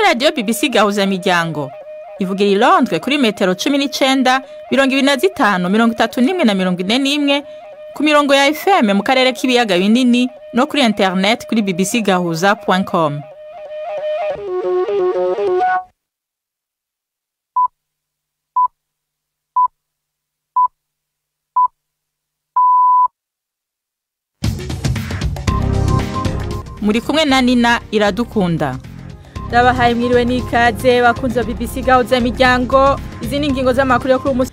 Radiyo BBC Gahuza Miryango ivugira i Londres kuri metero 19, 25, 31 na 41 ku mirongo ya FM mu karere k'ibiyaga binini no kuri internet kuri bbcgahuza.com. Muri kumwe na Nina Iradukunda. Ndabahaye mwiriwe n'ikaze bakunze BBC Gahuza Miryango. Izi ni ingingo z'amakuru yo kuri uyu munsi.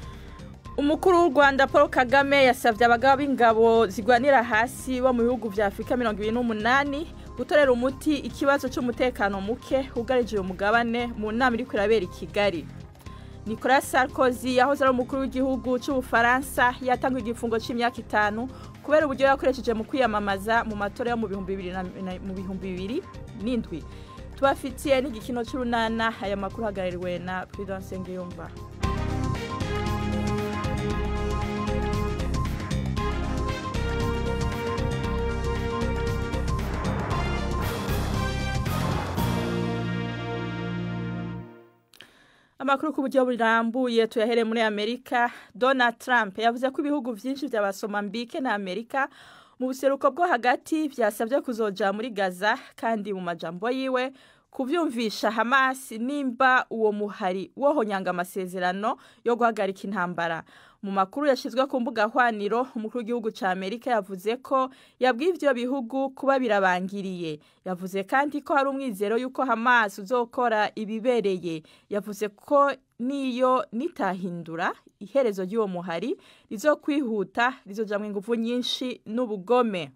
Umukuru w'u Rwanda Paul Kagame yasavye abagaba b'ingabo zigwanira hasi bo mu bihugu vya Afrika 28 gutorera umuti ikibazo c'umutekano muke ugarije uyu mugabane mu nama iriko irabera i Kigali. Nicolas Sarkozy yahoze ari umukuru w'igihugu c'Ubufaransa yatanguye igifungo c'imyaka 5 kubera uburyo yakoresheje mu kwiyamamaza mu matora yo mu 2007. Tubafitiye n'igikino c'urunana. Aya makuru hagarariwe na Prudence Ngiyumva. Amakuru ku buryo burambuye tuyahere muri Amerika. Donald Trump yavuze ko ibihugu vyinshi vy'abasomambike na Amerika mu buseruko bwo hagati vyasabye kuzoja muri Gaza, kandi mu majambo yiwe kuvyumvisha Hamas nimba uwo muhari wohonyanga amasezerano yo guhagarika intambara. Mu makuru yashizwe ku mbuga hwaniro, umukuru w'igihugu ca Amerika yavuze ko yabwiye ivyo bihugu kuba birabangiriye. Yavuze kandi ko hari umwizero yuko Hamas uzokora ibibereye. Yavuze ko niyo nitahindura iherezo ry'uwo muhari rizokwihuta, rizojamwo inguvu nyinshi n'ubugome.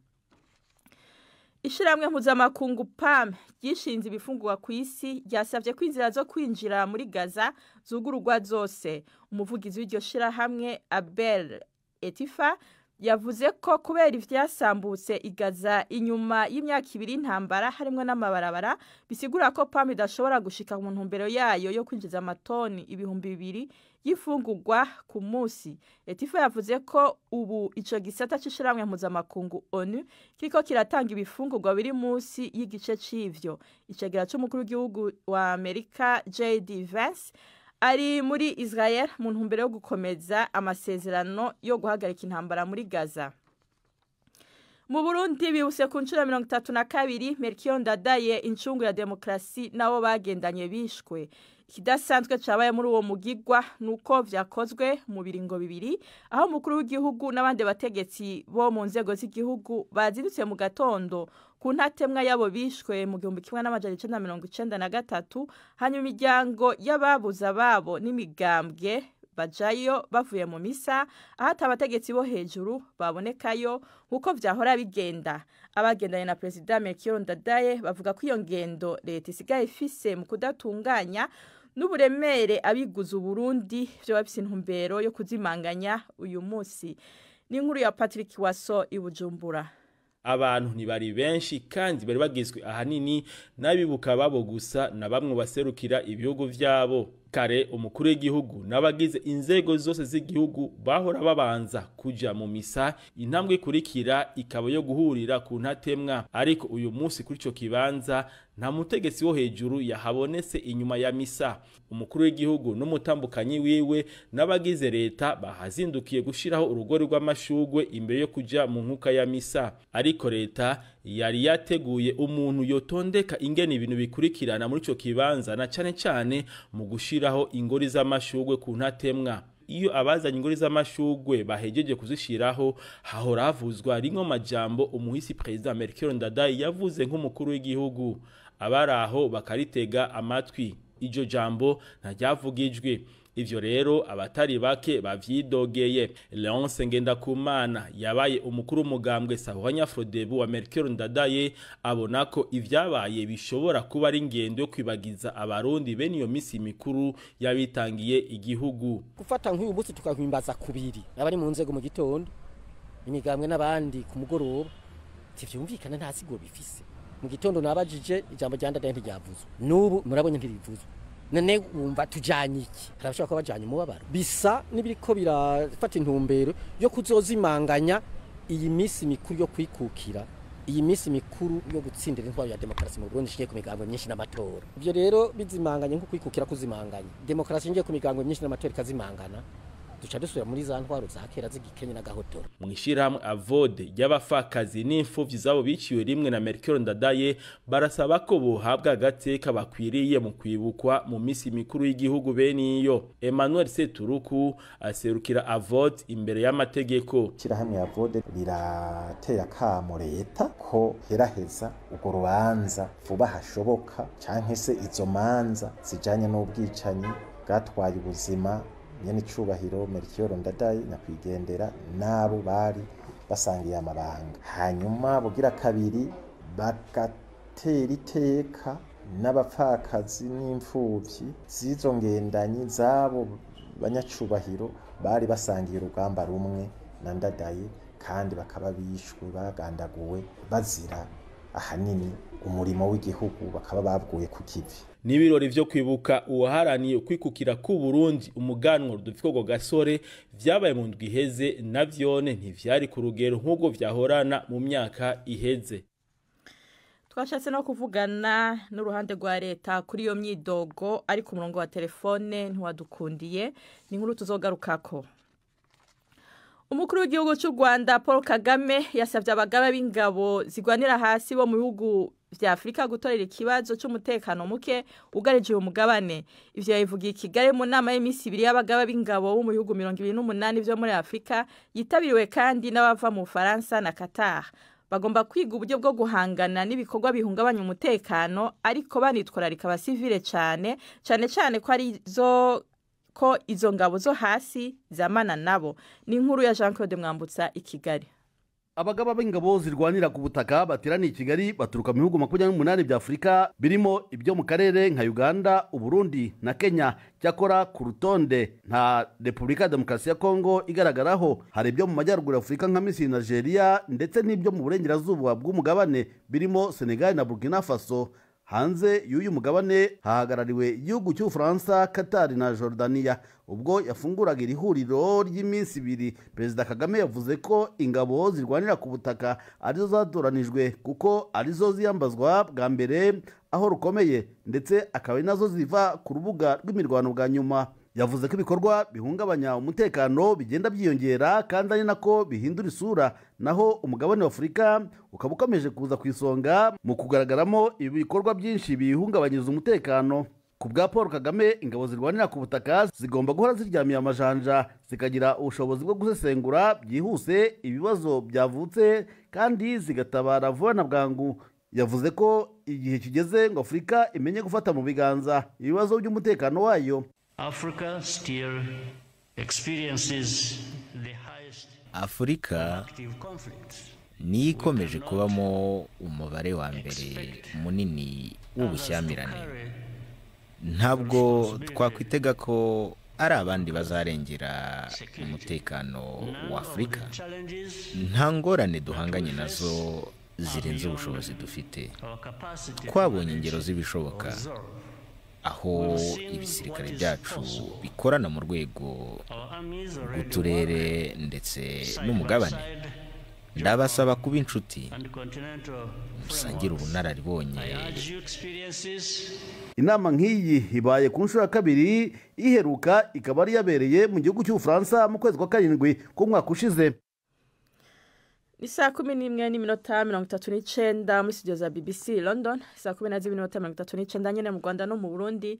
Ishiramwe mpuzamakungu PAM ryishinze ibifungurwa ku isi ryasavye ko inzira zo kwinjira muri Gaza zugururwa zose. Umuvugizi w'iryo shirahamwe Abel Etifa yavuze ko kubera ivyasambutse i Gaza inyuma y'imyaka ibiri intambara harimwo n'amabarabara, bisigura ko PAM idashobora gushika mu ntumbero yayo yo kwinjiza amatoni 2000 y'ifungurwa ku munsi. Etifa yavuze ko ubu ico gisata c'ishiramwe mpuzamakungu ONU kiriko kiratanga ibifungurwa biri munsi y'igice c'ivyo. Icegera c'umukuru w'igihugu wa Amerika JD Vance ari muri Israel mu ntumbero yo gukomeza amasezerano yo guhagarika intambara muri Gaza. Mu Burundi bibuse ku nshuro 32 Melchior Ndadaye incungu ya demokrasi nabo bagendanye bishwe. Ikidasanzwe cabaye muri uwo mugigwa nuko vyakozwe mu biringo bibiri, aho umukuru w'igihugu n'abandi bategetsi bo mu nzego z'igihugu bazindutse mu gatondo ku ntatemwa yabo bishwe mu 1993, hanyuma imiryango y'ababuze ababo n'imigambwe bajayo bavuye mu misa, aho abategetsi bo hejuru babonekayo nkuko vyahora bigenda. Abagendanye na Perezida Melchior Ndadaye bavuga ko iyo ngendo leta isigaye ifise mu kudatunganya n'uburemere abiguze Uburundi vyo bafise intumbero yo kuzimanganya uyu munsi. Ni inkuru ya Patrick Waso i Bujumbura. Abantu ntibari benshi kandi bari bagizwe ahanini n'abibuka babo gusa na bamwe baserukira ibihugu vyabo. Kare umukuru w'igihugu n'abagize inzego zose z'igihugu bahora babanza kuja mu misa, intambwe ikurikira ikaba yo guhurira ku ntatemwa. Ariko uyu munsi kuri ico kibanza nta mutegetsi wo hejuru yahabonetse inyuma ya misa. Umukuru w'igihugu n'umutambukanyi wiwe n'abagize leta bahazindukiye gushiraho urugori rw'amashugwe imbere yo kuja mu nkuka ya misa. Ariko leta yari yateguye umuntu yotondeka ingene ibintu bikurikirana muri ico kibanza, na cane cane mu gushiraho ingori z'amashugwe ku ntatemwa. Iyo abazanye ingori z'amashugwe bahejeje kuzishiraho, hahora havuzwa rimwe majambo umuhisi President Melchior Ndadaye yavuze nk'umukuru w'igihugu. Abaraho bakaritega amatwi. Iryo jambo ntaryavugijwe. Ivyo rero abatari bake bavyidogeye. Leonce Ngendakumana yabaye umukuru w'umugambwe Sahwanya Frodebu wa Melchior Ndadaye abona ko ivyabaye bishobora kuba ari ingendo yo kwibagiza abarundi bene iyo misi mikuru yabitangiye igihugu. Gufata nk'uyu munsi tukahimbaza kubiri, abari mu nzego mu gitondo, imigambwe n'abandi ku mugoroba, tivyumvikana nta sigo bifise. Mu gitondo nabajije ijambo rya Ndadaye ntiryavuzwe, n'ubu murabonye ntirivuzwe. None wumva tujanye iki? Harashobora kuba bajanye umubabaro. Bisa n'ibiriko birafata intumbero yo kuzozimanganya iyi misi mikuru yo kwikukira Iyi minsi mikuru yo gutsindira intwaro ya demokarasi mu Burundi ishingiye ku migambo myinshi n'amatora, ivyo rero bizimanganye nko kwikukira kuzimanganya. Demokarasi ishingiye ku migambo myinshi n'amatora ikazimangana, duca dusubira muri za ntwaro za kera z'igikenye n'agahotoro. Mwishirahamwe Avode y'abafakazi n'imfuvyi zabo biciwe rimwe na Melchior Ndadaye barasaba ko bohabwa agateka bakwiriye mu kwibukwa mu misi mikuru y'igihugu bene iyo. Emmanuel Seturuku aserukira Avode imbere y'amategeko. Ishirahamwe Avode riratera akamo leta ko heraheza urwo rubanza vuba hashoboka, canke se izo manza zijanye n'ubwicanyi bwatwaye ubuzima nyene icubahiro Melchior Ndadaye nyakwigendera n'abo bari basangiye amabanga. Hanyuma bugira kabiri bagatera iteka n'abapfakazi n'imfuvyi z'izo ngendanyi z'abo banyacubahiro bari basangiye urugamba rumwe na Ndadaye, kandi bakaba bishwe bagandaguwe bazira ahanini umurimo w'igihugu, bakaba babguye ku kivi. N'ibirori vyo kwibuka uwaharaniye ukwikukira ku Burundi umuganwa Rudoviko Gasore vyabaye mu ndwi iheze, navyone ntivyari ku rugero nk'ubwo vyahorana mu myaka iheze. Twashatse no kuvugana n'uruhande rwa leta kuri iyo myidogo, ariko umurongo wa telefone ntiwadukundiye. Ni inkuru tuzogarukako. Umukuru w'igihugu cy'u Rwanda Paul Kagame yasabye abagaba b'ingabo zigwanira hasi bo mu bihugu vya Afrika gutorera ikibazo cy'umutekano muke ugarije uyu mugabane. Ivyo yabivugiye i Kigali mu nama y'imisi ibiri y'abagaba b'ingabo bo mu bihugu 28 vyo muri Afrika, yitabiriwe kandi n'abava mu Faransa na Qatar. Bagomba kwiga uburyo bwo guhangana n'ibikorwa bihungabanya umutekano, ariko banitwararika abasivile cane cane cane ko ari zo ko izo ngabo zo hasi zamana nabo. Ni inkuru ya Jean Claude Mwambutsa i Kigali. Abagaba b'ingabo zirwanira ku butaka bateraniye i Kigali baturuka mu bihugu 28 bya Afurika, birimo ibyo mu karere nka Uganda, Uburundi na Kenya. Cyakora ku rutonde nta Repubulika ya Demokarasi ya Kongo igaragaraho. Hari ibyo mu majyaruguru ya Afurika nka Misiri na Nigeria, ndetse n'ibyo mu burengerazuba bw'umugabane birimo Senegal na Burkina Faso. Hanze y'uyu mugabane hahagarariwe igihugu cy'Ubufaransa, Qatar na Jordania. Ubwo yafunguraga iri huriro ry'iminsi ibiri, Perezida Kagame yavuze ko ingabo zirwanira ku butaka arizo zatoranijwe kuko arizo ziyambazwa bwa mbere aho rukomeye, ndetse akaba ari nazo ziva ku rubuga rw'imirwano bwa nyuma. Yavuze ko ibikorwa bihungabanya umutekano bigenda byiyongera kandi ari nako bihindura isura, naho umugabane wa Afurika ukaba ukomeje kuza ku isonga mu kugaragaramo ibikorwa byinshi bihungabanyiriza umutekano. Ku bwa Paul Kagame, ingabo zirwanira ku butaka zigomba guhora ziryamiye amajanja, zikagira ubushobozi bwo gusesengura byihuse ibibazo byavutse kandi zigatabara vuba na bwangu. Yavuze ko igihe kigeze ngo Afurika imenye gufata mu biganza ibibazo by'umutekano wayo. Africa still experiences the highest Afurika active conflicts. niyo ikomeje kubamo umubare wa mbere munini w'ubushyamirane. Ntabwo twakwitega ko ari abandi bazarengera umutekano wa Afurika. Nta ngorane duhanganye nazo zirenze ubushobozi dufite. Twabonye ingero z'ibishoboka aho ibisirikare byacu bikorana mu rwego rw'uturere ndetse n'umugabane. Ndabasaba kuba inshuti, musangire ubunararibonye. Inama nk'iyi ibaye ku nshuro ya kabiri, iheruka ikaba ari yabereye mu gihugu cy'Ubufaransa mu kwezi kwa karindwi k'umwaka ushize. Ni 11:39 muri studio za BBC London, 12:39 nyene mu Rwanda no mu Burundi.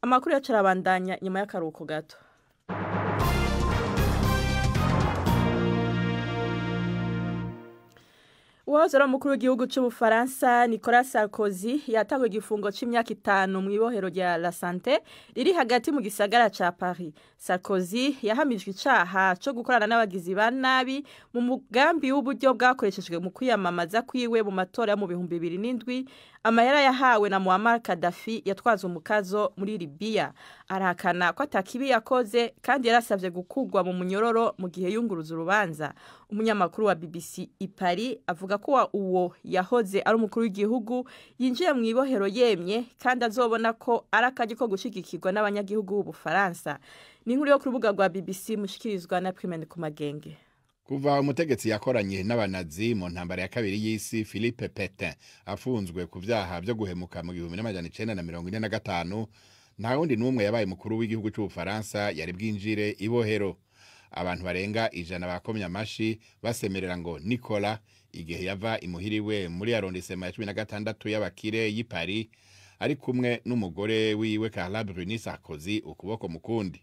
Amakuru yacu arabandanya nyuma y'akaruhuko gato. Uwahoze ari umukuru w'igihugu cy'Ubufaransa Nicolas Sarkozy yatawe igifungo c'imyaka 5 mu ibohero rya La Santé riri hagati mu gisagara ca Paris. Sarkozy yahamijwe icaha co gukorana n'abagizi ba nabi mu mugambi w'uburyo bwakoreshejwe mu kwiyamamaza kwiwe mu matora yo mu 2007, amahera yahawe na Muammar Gaddafi yatwaza umukazo muri Libya. Arahakana ko atakibi yakoze kandi yarasavye gukugwa mu munyororo mu gihe yunguruza urubanza. Umunyamakuru wa BBC i Paris avuga ko uwo yahoze ari umukuru w'igihugu yinjiye mu ibohero yemye kandi azobona ko ari akaryo ko gushigikirwa n'abanyagihugu b'Ubufaransa. Ni inkuru yo ku rubuga rwa BBC mushikirizwa na Primene Kumagenge. Kuva umutegetsi yakoranye n'abanazi mu ntambara ya kabiri y'isi Philippe Pétain afunzwe ku vyaha vyo guhemuka mu 1945, nta wundi n'umwe yabaye mukuru w'igihugu c'Ubufaransa yari bwinjire ibohero. Abantu barenga 100 bakomye amashi basemerera ngo Nicolas igihe yava imuhiriwe muri arrondissement ya 16 y'abakire y'i Paris, ari kumwe n'umugore wiwe Carla Bruni Sarkozy ukuboko mukundi.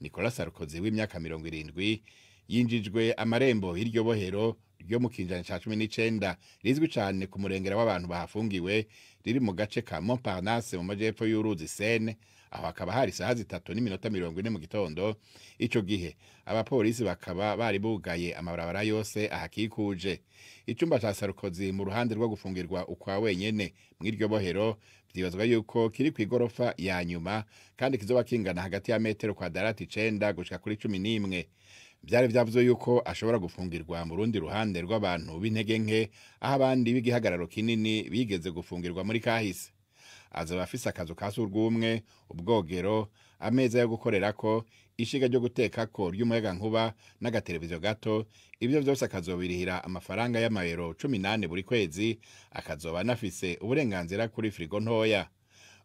Nicolas Sarkozy w'imyaka 70 yinjijwe amarembo y'iryo bohero ryo mu kinjana ca 19 rizwi cane ku murengera w'abantu bahafungiwe, riri mu gace ka Montparnasse mu majepfo y'uruzi Seine. Aho hakaba hari isaha 3:40 mu gitondo. Ico gihe abapolisi bakaba bari bugaye amabarabara yose ahakikuje. Icumba ca Sarkozy mu ruhande rwo gufungirwa ukwa wenyene mw'iryo bohero vyibazwa yuko kiri kw'igorofa ya nyuma, kandi kizoba kingana hagati ya metero kwadarati 9 gushika kuri 11. Vyari vyavuzwe yuko ashobora gufungirwa mu rundi ruhande rw'abantu b'intege nke, aho abandi b'igihagararo kinini bigeze gufungirwa muri kahise. Azoba afise akazu ka surwumwe, ubwogero, ameza yo gukorerako, ishiga ryo gutekako ry'umuyagankuba n'agateleviziyo gato. Ivyo vyose akazobirihira amafaranga y'amayero 18 buri kwezi. Akazoba anafise uburenganzira kuri firigo ntoya.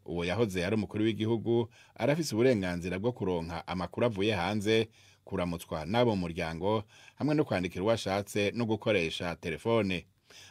Uwo yahoze ari umukuru w'igihugu arafise uburenganzira bwo kuronka amakuru avuye hanze, kuramutswa n'abo mu muryango, hamwe no kwandikira uwo ashatse no gukoresha telefone.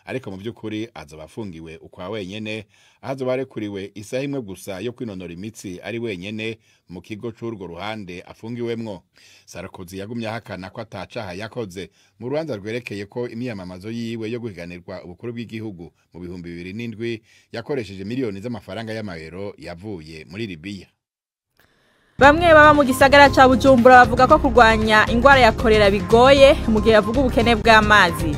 Ariko mu by'ukuri azoba afungiwe ukwa wenyene, aho azoba arekuriwe isaha imwe gusa yo kwinonora imitsi ari wenyene mu kigo c'urwo ruhande afungiwemwo. Sarkozy yagumye ahakana ko atacaha yakoze mu rubanza rwerekeye ko imyiyamamazo yiwe yo guhiganirwa ubukuru bw'igihugu mu 2007 yakoresheje miliyoni z'amafaranga y'amayero yavuye muri Libiya. Bamwe baba mu gisagara ca Bujumbura bavuga ko kurwanya ingwara ya kolera bigoye mu gihe bavuga ubukene bw'amazi.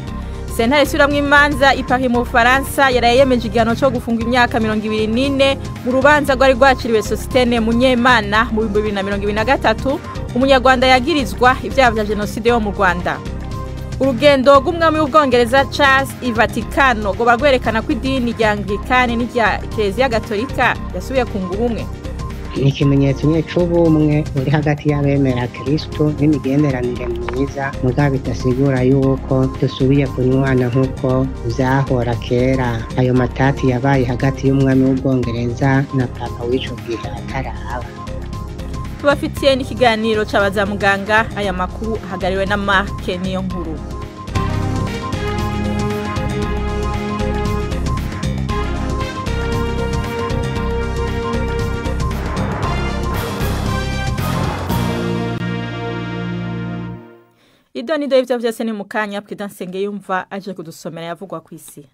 Sentare isubiramwo imanza i Paris mu Bufaransa yaraye yemeje igihano co gufunga imyaka 24 mu rubanza rwari rwaciriwe Sositene Munyemana mu 2023, umunyarwanda yagirizwa ivyaha vya jenoside yo mu Rwanda. Urugendo rw'umwami w'Ubwongereza Charles i Vatikano rwoba rwerekana ko idini rya Anglikane n'irya Eklezia Gatolika yasubiye kunga ubumwe. Ni ikimenyetso nyine c'ubumwe buri hagati y'abemera Kristo n'imigenderanire myiza, mugabo bidasigura yuko dusubiye kunywana nk'uko vyahora kera. Ayo matati yabaye hagati y'umwami w'Ubwongereza na papa w'ico gihe ataraba. Tubafitiye n'ikiganiro c'abaza muganga. Aya makuru ahagariwe na Mark Niyonkuru. Ido nido ivyo vyose ni mukanya Prudence Nsengiyumva aje kudusomera yavugwa kw'isi.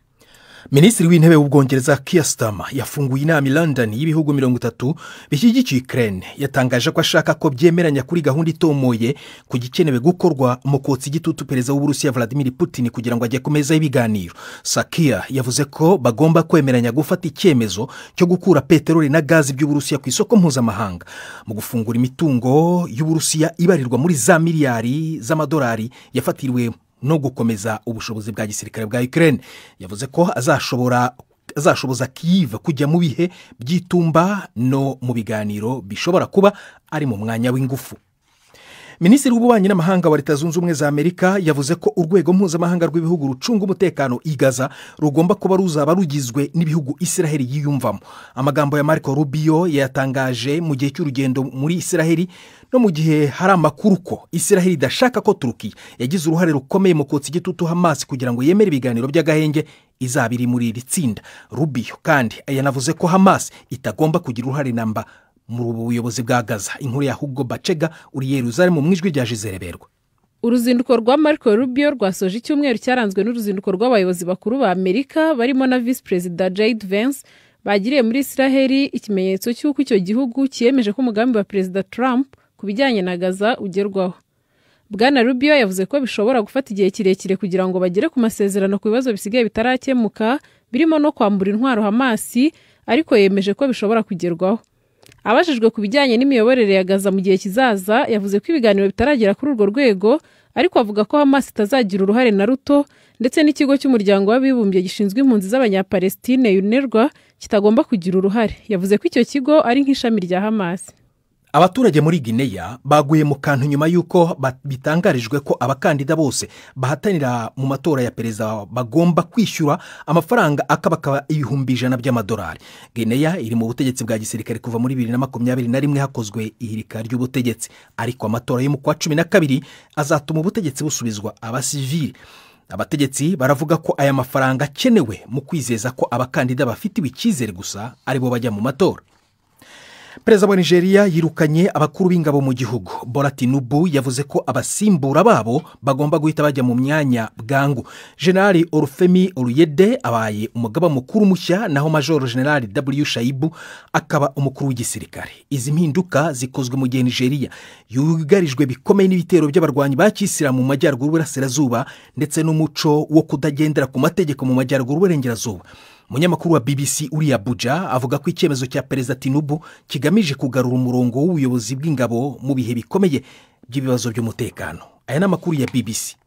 Minisitiri w'intebe w'Ubwongereza Keir Starmer yafunguye inama i London y'ibihugu 30 bishyigikiye Ukraine. Yatangaje ko ashaka ko byemeranya kuri gahunda itomoye ku gikenewe gukorwa mu kotsa igitutu perezida w'Uburusiya Vladimir Putin kugira ngo ajye ku meza y'ibiganiro. Sakia yavuze ko bagomba kwemeranya gufata icyemezo cyo gukura peteroli na gazi by'Uburusiya ku isoko mpuzamahanga, mu gufungura imitungo y'Uburusiya ibarirwa muri za miliyari z'amadolari yafatiriwe, no gukomeza ubushobozi bwa gisirikare bwa Ukraine. Yavuze ko azashoboza Kyiv kujya mu bihe by'itumba no mu biganiro bishobora kuba ari mu mwanya w'ingufu. Minisitiri w'ububanyi n'amahanga wa Leta Zunze Ubumwe za Amerika yavuze ko urwego mpuzamahanga rw'ibihugu rucunga umutekano i Gaza rugomba kuba ruzaba rugizwe n'ibihugu Israheli yiyumvamo. Amagambo ya Marco Rubio yayatangaje mu gihe cy'urugendo muri Israheli no mu gihe hari amakuru ko Israheli idashaka ko Turukiya yagize uruhare rukomeye mu kotsa igitutu Hamas kugira ngo yemere ibiganiro by'agahenge izaba iri muri iri tsinda. Rubio kandi yanavuze ko Hamas itagomba kugira uruhare namba muri ubu buyobozi bwa Gaza. Inkuru ya Hugo Bacega uri Yerusalemu mu ijwi rya Gisele Berwa. Uruzinduko rwa Marco Rubio rwasoje icyumweru cyaranzwe n'uruzinduko rw'abayobozi bakuru ba Amerika barimo na Vice Perezida J.D. Vance bagiriye muri Israheli, ikimenyetso cy'uko icyo gihugu cyiyemeje ko umugambi wa Perezida Trump ku bijyanye na Gaza ugerwaho. Bwana Rubio yavuze ko bishobora gufata igihe kirekire kugira ngo bagere ku masezerano ku bibazo bisigaye bitarakemuka, birimo no kwambura intwaro Hamasi, ariko yemeje ko bishobora kugerwaho. Abajijwe ku bijyanye n'imiyoborere ya Gaza mu gihe kizaza, yavuze ko ibiganiro bitaragera kuri urwo rwego, ariko avuga ko Hamas itazagira uruhare na ruto, ndetse n'ikigo cy'umuryango w'abibumbye gishinzwe impunzi z'abanyapalestine UNRWA kitagomba kugira uruhare. Yavuze ko icyo kigo ari nk'ishami rya Hamas. Abaturage muri Guinea baguye mu kantu nyuma y'uko bitangarijwe ko abakandida bose bahatanira mu matora ya perezida bagomba kwishyura amafaranga akabakaba $100,000 by'amadolari. Guinea iri mu butegetsi bwa gisirikare kuva muri 2021 hakozwe ihirika ry'ubutegetsi, ariko amatora yo mu kwa 12 azatuma ubutegetsi busubizwa abasivili. Abategetsi baravuga ko aya mafaranga akenewe mu kwizeza ko abakandida bafite icyizere gusa aribo bajya mu matora. Perezida wa Nigeria yirukanye abakuru b'ingabo mu gihugu. Bola Tinubu yavuze ko abasimbura babo bagomba guhita bajya mu myanya bwangu. General Olufemi Oluyede abaye umugaba mukuru mushya, naho Major General W Shaibu akaba umukuru w'igisirikare. Izi mpinduka zikozwe mu gihe Nigeria yugarijwe bikomeye n'ibitero by'abarwanyi ba kisilamu mu majyaruguru y'uburasirazuba ndetse n'umuco wo kudagendera ku mategeko mu majyaruguru y'uburengerazuba. Umunyamakuru wa BBC uri Abuja avuga ko icyemezo cya Perezida Tinubu kigamije kugarura umurongo w'ubuyobozi bw'ingabo mu bihe bikomeye by'ibibazo by'umutekano. Aya ni amakuru ya BBC.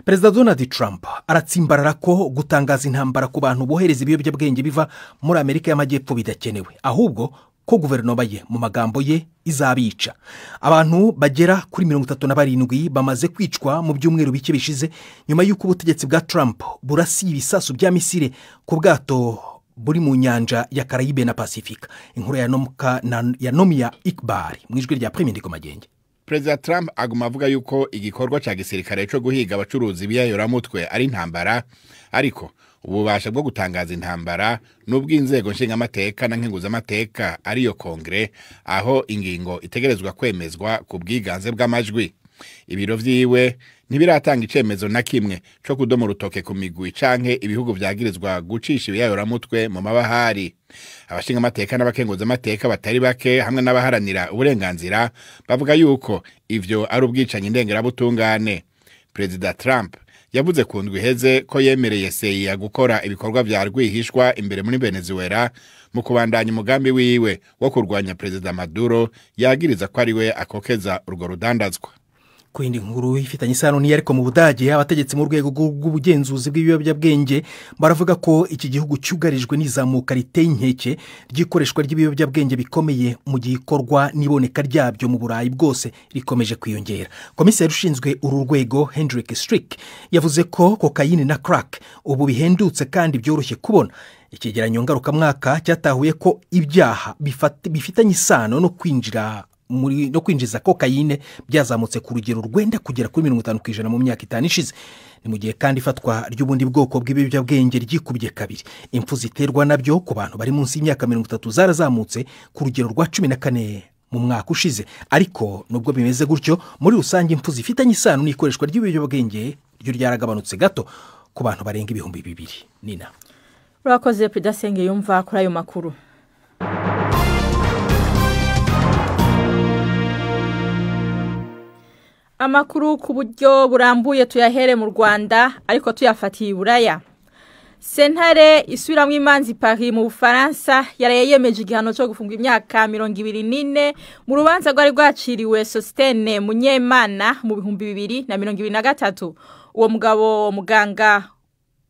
Perezida Donald Trump aratsimbarara ko gutangaza intambara ku bantu bohereza ibiyobyabwenge biva muri Amerika y'Amajyepfo bidakenewe, ahubwo ko guverinoma ye mu magambo ye izabica. Abantu bagera kuri 37 bamaze kwicwa mu byumweru bike bishize nyuma y'uko ubutegetsi bwa Trump burasiye ibisasu bya misile ku bwato buri mu nyanja ya Karayibe na Pasifika. Inkuru ya Nomia Ikbari mu ijwi rya Prime Ndiko Magenge. Perezida Trump aguma avuga yuko igikorwa ca gisirikare cyo guhiga abacuruzi b'iyayoramutwe ari intambara, ariko ububasha bwo gutangaza intambara n'ubw'inzego nshingamateka na nkenguzamateka ariyo Kongre, aho ingingo itegerezwa kwemezwa ku bwiganze bw'amajwi. Ibiro vyiwe ntibiratanga icemezo na kimwe co kudoma urutoke ku migwi canke ibihugu vyagirizwa gucisha ibiyayoramutwe mu mabahari. Abashingamateka n'abakenguzamateka batari bake hamwe n'abaharanira uburenganzira bavuga yuko ivyo ari ubwicanyi ndengerabutungane. Perezida Trump yavuze ku ndwi iheze ko yemereye CIA gukora ibikorwa vya rwihishwa imbere muri Venezuela mu kubandanya umugambi wiwe wo kurwanya Perezida Maduro yagiriza ko ari we akokeza urwo rudandazwa. Ku yindi nkuru ifitanye isano n'iyo ariko mu Budage, abategetsi mu rwego rw'ubugenzuzi bw'ibiyobyabwenge baravuga ko iki gihugu cyugarijwe n'izamuka riteye inkeke ry'ikoreshwa ry'ibiyobyabwenge bikomeye mu gihe ikorwa n'iboneka ryabyo mu Burayi bwose rikomeje kwiyongera. Komiseri ushinzwe uru rwego Hendrik Strick yavuze ko kokayine na crack ubu bihendutse kandi byoroshye kubona. Icyegeranyo ngarukamwaka cyatahuye ko ibyaha bifitanye isano no kwinjira no kwinjiza kokayine byazamutse ku rugero rwenda kugera kuri 50% mu myaka 5 ishize. Ni mu gihe kandi ifatwa ry'ubundi bwoko bw'ibiyobyabwenge ryikubye kabiri. Impfu ziterwa nabyo ku bantu bari munsi y'imyaka 30 zarazamutse ku rugero rwa 14 mu mwaka ushize. Ariko nubwo bimeze gutyo, muri rusange impfu zifitanye isano n'ikoreshwa ry'ibiyobyabwenge ryo ryaragabanutse gato ku bantu barenga 2000. Nina urakoze Pidasenge yumva kuri ayo makuru. Amakuru ku buryo burambuye tuyahere mu Rwanda ariko tuyafatiye Iburaya. Sentare isubiramwo imanza Paris mu Bufaransa yaraye yemeje igihano cyo gufunga imyaka 24 mu rubanza rwari rwaciriwe Sostene Munyemana mu 2023. Uwo mugabo muganga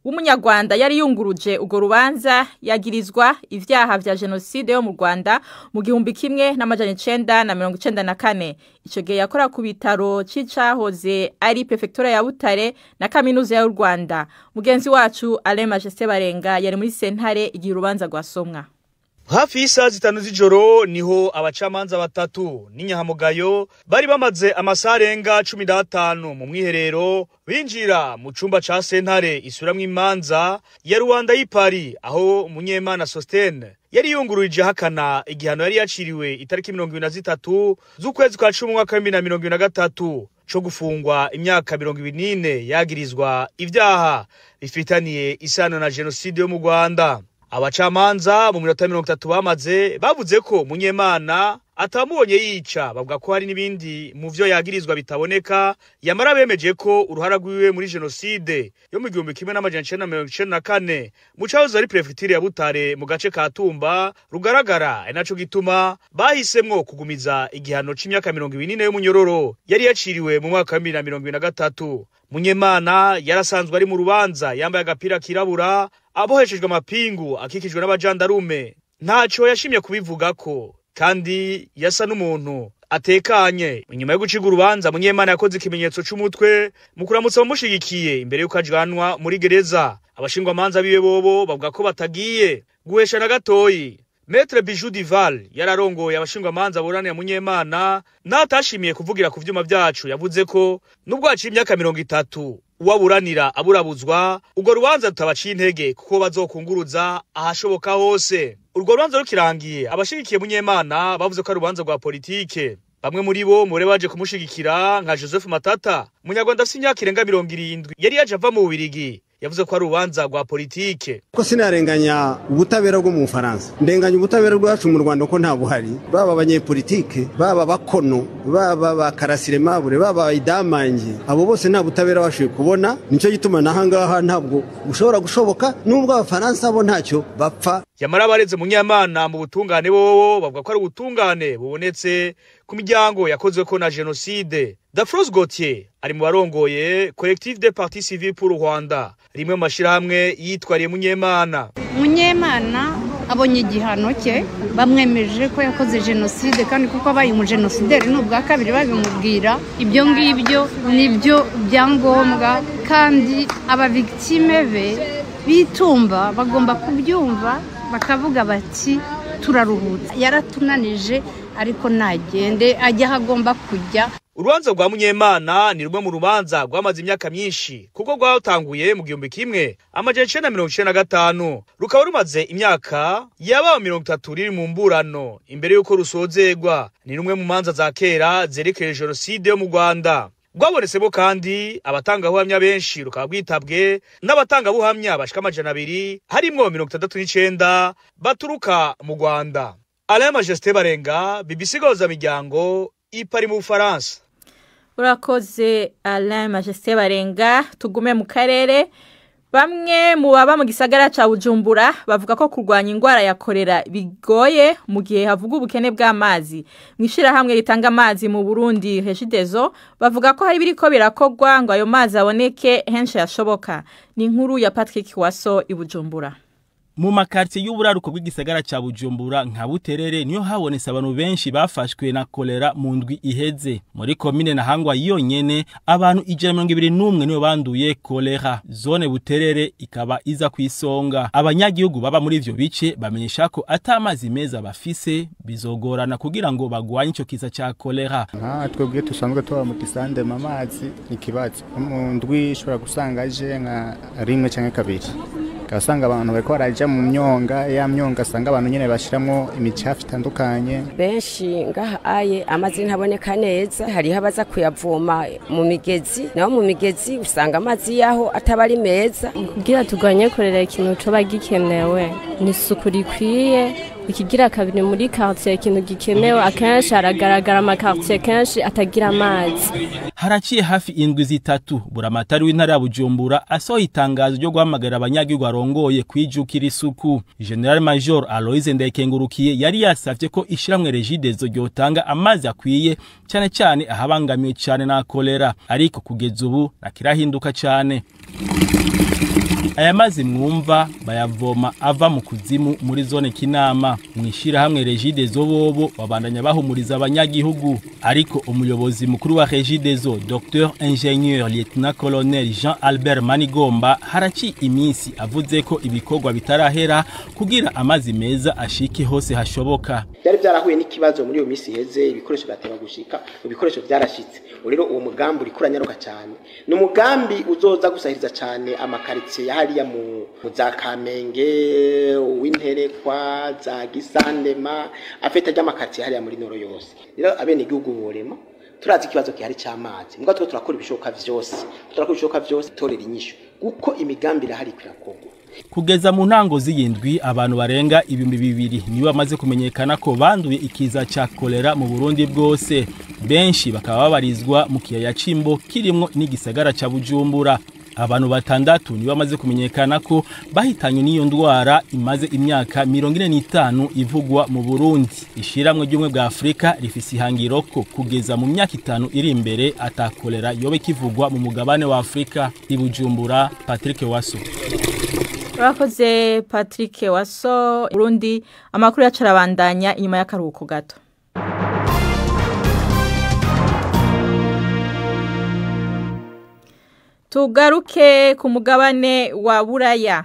w'umunyarwanda yari yunguruje ugo rubanza yagirizwa ivyaha vya genocide yo mu Rwanda mu 1994. Ico gihe yakora ku bitaro c'icahoze ari prefectura ya Butare na kaminuza y'u Rwanda. Mugenzi wacu Alain Majesté Barenga yari muri sentare igihe urubanza rwasomwa. Hafi y'isaha 5 z'ijoro niho abacamanza batatu n'inyahamugayo bari bamaze amasaha arenga 15 mu mwiherero binjira mu cumba ca sentare isuramwo imanza ya Rwanda y'i Paris, aho Munyemana Sostene yari yungururije hakana igihano yari yaciriwe itariki 23 z'ukwezi kwa 10 mwaka 2023 co gufungwa imyaka 24 yagirizwa ivyaha bifitaniye isano na genocide yo mu Rwanda. Abacamanza mu minota 30 bamaze bavuze ko Munyemana atamubonye yica, bavuga ko hari n'ibindi mu vyo yagirizwa bitaboneka, yamara bemeje ko uruhara rwiwe muri genocide yo mu 1994 mu cahoze ari prefecture ya Butare mu gace ka Tumba rugaragara, ari naco gituma bahisemwo kugumiza igihano c'imyaka 24 y'umunyororo yari yaciriwe mu mwaka wa 2023. Munyemana yarasanzwe ari mu rubanza yambaye agapira kirabura aboheshejwe amapingu akikijwe n'abajandarume. Ntaco yashimye kubivuga ko kandi yasa n'umuntu atekanye. Inyuma yo guciga urubanza, Munyemana yakoze ikimenyetso c'umutwe mu kuramutsa abamushigikiye imbere y'uko ajanwa muri gereza. Abashingwamanza biwe bobo bavuga ko batagiye guhesha na gatoyi. Maître Bijou Dival yararongoye abashingwamanza buranira Munyemana, natashimiye kuvugira ku vyuma vyacu, yavuze ko nubwo haciye imyaka 30 uwaburanira aburabuzwa, urwo rubanza rutabaciye intege kuko bazokunguruza ahashoboka hose. Urwo rubanza rukirangiye, abashigikiye Munyemana bavuze ko ari urubanza rwa politike. Bamwe muri bo mure baje kumushigikira nka Joseph Matata, umunyarwanda afise imyaka irenga 70 yari yaje ava mu Bubiligi, yavuze ko ari urubanza rwa politike. Ko sinarenganya ubutabera bwo mu Bufaransa, ndenganya ubutabera bwacu mu Rwanda ko nta buhari. Baba abanyepolitike, baba abakono, baba bakarasire mabure, baba idamange, abo bose nta butabera bashoboye kubona. Nico gituma nahangaha ntabwo bushobora gushoboka, nubwo abafaransa bo ntacyo bapfa. Yamara bareze Munyemana mu butungane bobo bavuga ko ari ubutungane bubonetse ku miryango yakozwe ko na jenoside. Dafros Gauthier ari mu barongoye Collectif des Partis Civils pour Rwanda, rimwe mu mashirahamwe yitwariye Munyemana. Munyemana abonye igihano cye, bamwemeje ko yakoze jenoside, kandi kuko abaye umujenosideri ni ubwa kabiri babimubwira. Ibyo ngibyo nibyo byangombwa, kandi aba victime be bitumba bagomba kubyumva bakavuga bati turaruhutse, yaratunanije ariko nagende ajya aho agomba kujya. Urubanza rwa Munyemana ni rumwe mu rubanza rwamaze imyaka myinshi, kuko rwatanguye mu 1995, rukaba rumaze imyaka yaba 30 riri mu mburano imbere y'uko rusozegwa. Ni rumwe mu manza za kera zerekeye jenoside yo mu Rwanda. Rwabonetsemo kandi abatangabuhamya benshi, rukaba rwitabwe n'abatangabuhamya bashika 200, harimwo 69 baturuka mu Rwanda. Alain Majesté Barenga, BBC Goza Miryango, ipari mu Bufaransa. Urakoze Alain Majesté Barenga. Tugume mu karere. Bamwe mu baba mu gisagara ca Bujumbura bavuga ko kurwanya ingwara ya kolera bigoye mu gihe havuga ubukene bw'amazi. Mwishira hamwe ritanga amazi mu Burundi Regideso bavuga ko hari biriko birakogwa ngo ayo mazi aboneke henshi yashoboka. Ni inkuru ya Patrick Waso i Bujumbura. Mu makartie y'uburaruko bw'igisagara ca Bujumbura nka Buterere niyo habonetse abantu benshi bafashwe na kolera mu ndwi iheze. Muri komine Ntahangwa yonyene abantu 121 niyo banduye kolera. Zone Buterere ikaba iza kwisonga. Abanyagihugu baba muri ivyo bice bamenyesha ko atamazi meza bafise, bizogorana kugira ngo bagwanye ico kiza ca kolera. Nka twebwe tusanzwe tuba mu gisande amazi ikibazo. Mu ndwi ishobora gusanga aje nka rimwe canke kabiri. Kasanga abantu bariko baraja mu myonga, ya myonga asanga abantu nyene bashiramo imicafu itandukanye. Benshi ngaha aye amazi ntaboneka neza, hariho abaza kuyavoma mu migezi, naho mu migezi usanga amazi yaho atabari meza. Kugira tugwanye korera ikintu coba gikenewe ni isuku rikwiye. Ikigira kabiri muri quartier ikintu gikenewe akenshi haragaragara ama quartier kenshi atagira amazi. Haraciye hafi indwi zitatu buramatari w'intara ya Bujumbura asohoye itangazo ryo guhamagara abanyagihugu arongoye kwijukira isuku. General Major Aloise Ndayikengurukiye yari yasavye ko ishiramwe Regideso ryotanga amazi akwiye cyane cyane ahabangamiwe cyane na kolera, ariko kugeza ubu nakirahinduka cyane. Aya mazi mwumva bayavoma ava mu kuzimu muri zone Kinama. Mwishira hamwe Regideso bobo babandanya bahumuriza abanyagihugu, ariko umuyobozi mukuru wa Regideso Dr Ingénieur Lieutenant Colonel Jean Albert Manigomba haraci iminsi avuze ko ibikorwa bitarahera kugira amazi meza ashike hose hashoboka. Byari byarahuye n'ikibazo muri iyo minsi iheze, ibikoresho byateba gushika, ibikoresho byarashitse. Rero uwo mugambi uri kuranyaruka cyane. Ni umugambi uzoza gusahiriza cyane amakaritsiye hariya mu za Kamenge, Uwinterekwa, za Gisandema, afeta ry'amakaritsiye hariya muri Noro yose. Rero abene igihugu borema turazi ikibazo gihari cy'amazi, mbwa two turakora ibishoboka vyose, turakora ibishoboka vyose torera inyishu kuko imigambi irahari kwirakorwa. Kugeza mu ntango z'iyindwi abantu barenga 2000 nibo bamaze kumenyekana ko banduye ikiza ca kolera mu Burundi bwose. Benshi bakaba babarizwa mu kiyaya c'Imbo kirimwo n'igisagara ca Bujumbura. Abantu batandatu nibo bamaze kumenyekana ko bahitanywe n'iyo ndwara imaze imyaka 45 ivugwa mu Burundi. Ishiramwe ry'ubumwe bwa Afrika rifise ihangiro ko kugeza mu myaka 5 iri imbere ata kolera yobe kivugwa mu mugabane wa Afrika. I Bujumbura, Patrick Waso. Urakoze Patrick Waso. Burundi amakuru yacarabandanya inyuma y'akaruhuko gato. Tugaruke ku mugabane wa Buraya.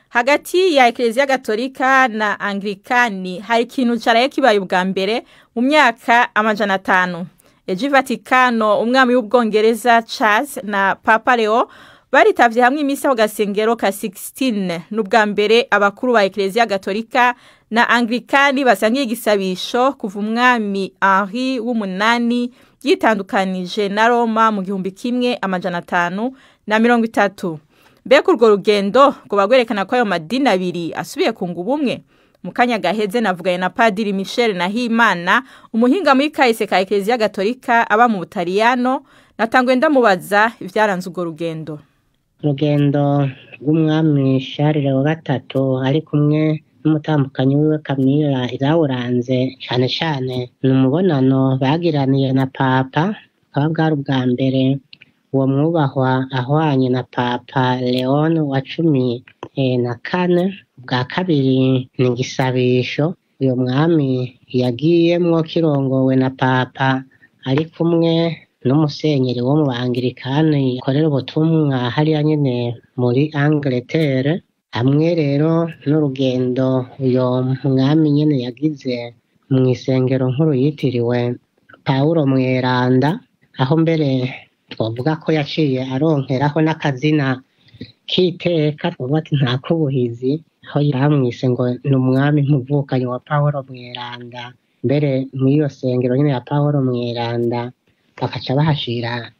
Hagati ya Eklezia Gatolika na Anglikani hari ikintu caraye kibaye ubwa mbere mu myaka 500. Ejo Vatikano umwami w'Ubwongereza Charles na Papa Leo baritavye hamwe imisa ku gasengero ka 16 n'ubwa mbere abakuru ba Eklezia Gatolika na Anglikani basangiye igisabisho kuva umwami Henri w'umunani yitandukanije na Roma mu 1530. Mbega urwo rugendo ngo bagwerekana ko ayo madini abiri asubiye kunga ubumwe. Mu kanya gaheze navuganye na Padiri Michel Nahimana, umuhinga muri kahise ka Eklezia Gatolika aba mu Butaliyano, natangwe ndamubaza ivyaranze urwo rugendo. Urugendo rw'umwami Charles wa gatatu ari kumwe n'umutambukanyi wiwe Camilla irawuranze cyane cyane ni umubonano bagiraniye na Papa, bukaba bwari ubwa mbere uwo mwubahwa ahwanye na Papa Leon wa 14. Bwa kabiri ni igisabisho uyo mwami yagiyemwo kirongowe na Papa ari kumwe n'umusenyeri wo mu Bangirikani akorera ubutumwa hariya nyene muri Angleterre. Hamwe rero n'urugendo uyo mwami nyene yagize mu isengero nkuru yitiriwe Paulo Mweranda, aho mbere twavuga ko yaciye aronkeraho n'akazina k'iteka, twavuga ati nta kubuhizi, aho yamwise ngo ni umwami muvukanyi wa Paulo Mweranda. Mbere muri iyo sengero nyene ya Paulo Mweranda bakaca bahashira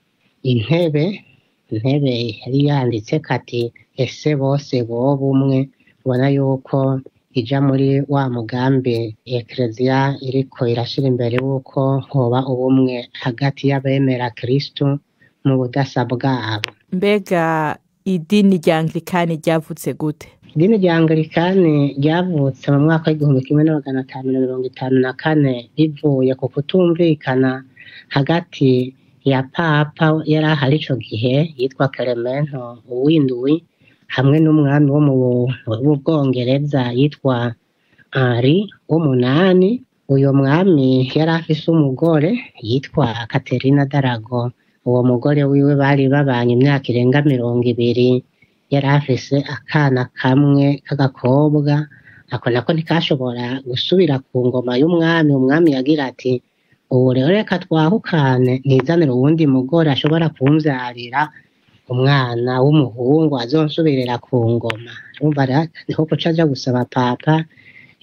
intebe yari yanditse kati ese bose boba umwe. Ubona yuko ija muri wa mugambi Eklezia iriko irashira imbere wuko hoba ubumwe hagati y'abemera Kristo mu budasa bwabo. Mbega idini rya Anglikani ryavutse gute? Idini rya Anglikani ryavutse mu mwaka w'1554 rivuye ku kutumvikana hagati ya Papa yari ahari ico gihe yitwa Clemento uw'indwi hamwe n'umwami wo mu Bwongereza yitwa Henri w'umunani. Uyo mwami yari afise umugore yitwa Caterina d'Aragon. Uwo mugore wiwe bari babanye imyaka irenga 20. Yari afise akana kamwe k'agakobwa, ako nako ntikashobora gusubira ku ngoma y'umwami. Umwami yagira ati ubu rero reka twahukane nizanire uwundi mugore ashobora kumvyarira umwana w'umuhungu azonsubirira ku ngoma. Urumva niho kuca aja gusaba Papa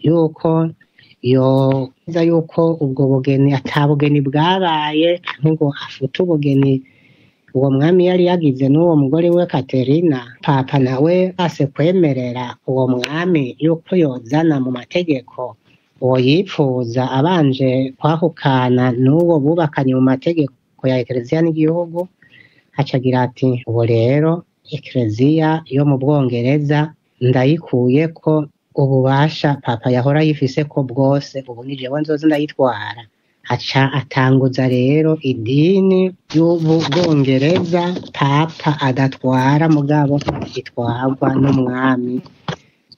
yuko yoza yuko ubwo bugeni ata bugeni bwabaye, ngo afute ubugeni uwo mwami yari yagize n'uwo mugore we Caterina. Papa nawe ase kwemerera uwo mwami yuko yozana mu mategeko uwo yipfuza abanje kwahukana n'uwo bubakanye mu mategeko ya Eklezia n'igihugu. Acagira ati ubu rero Eklezia yo mu Bwongereza ndayikuye ko ububasha Papa yahora yifise ko bwose, ubu ni jewe nzoza ndayitwara. Aca atanguza rero idini y'ubu Bwongereza Papa adatwara mugabo itwarwa n'umwami.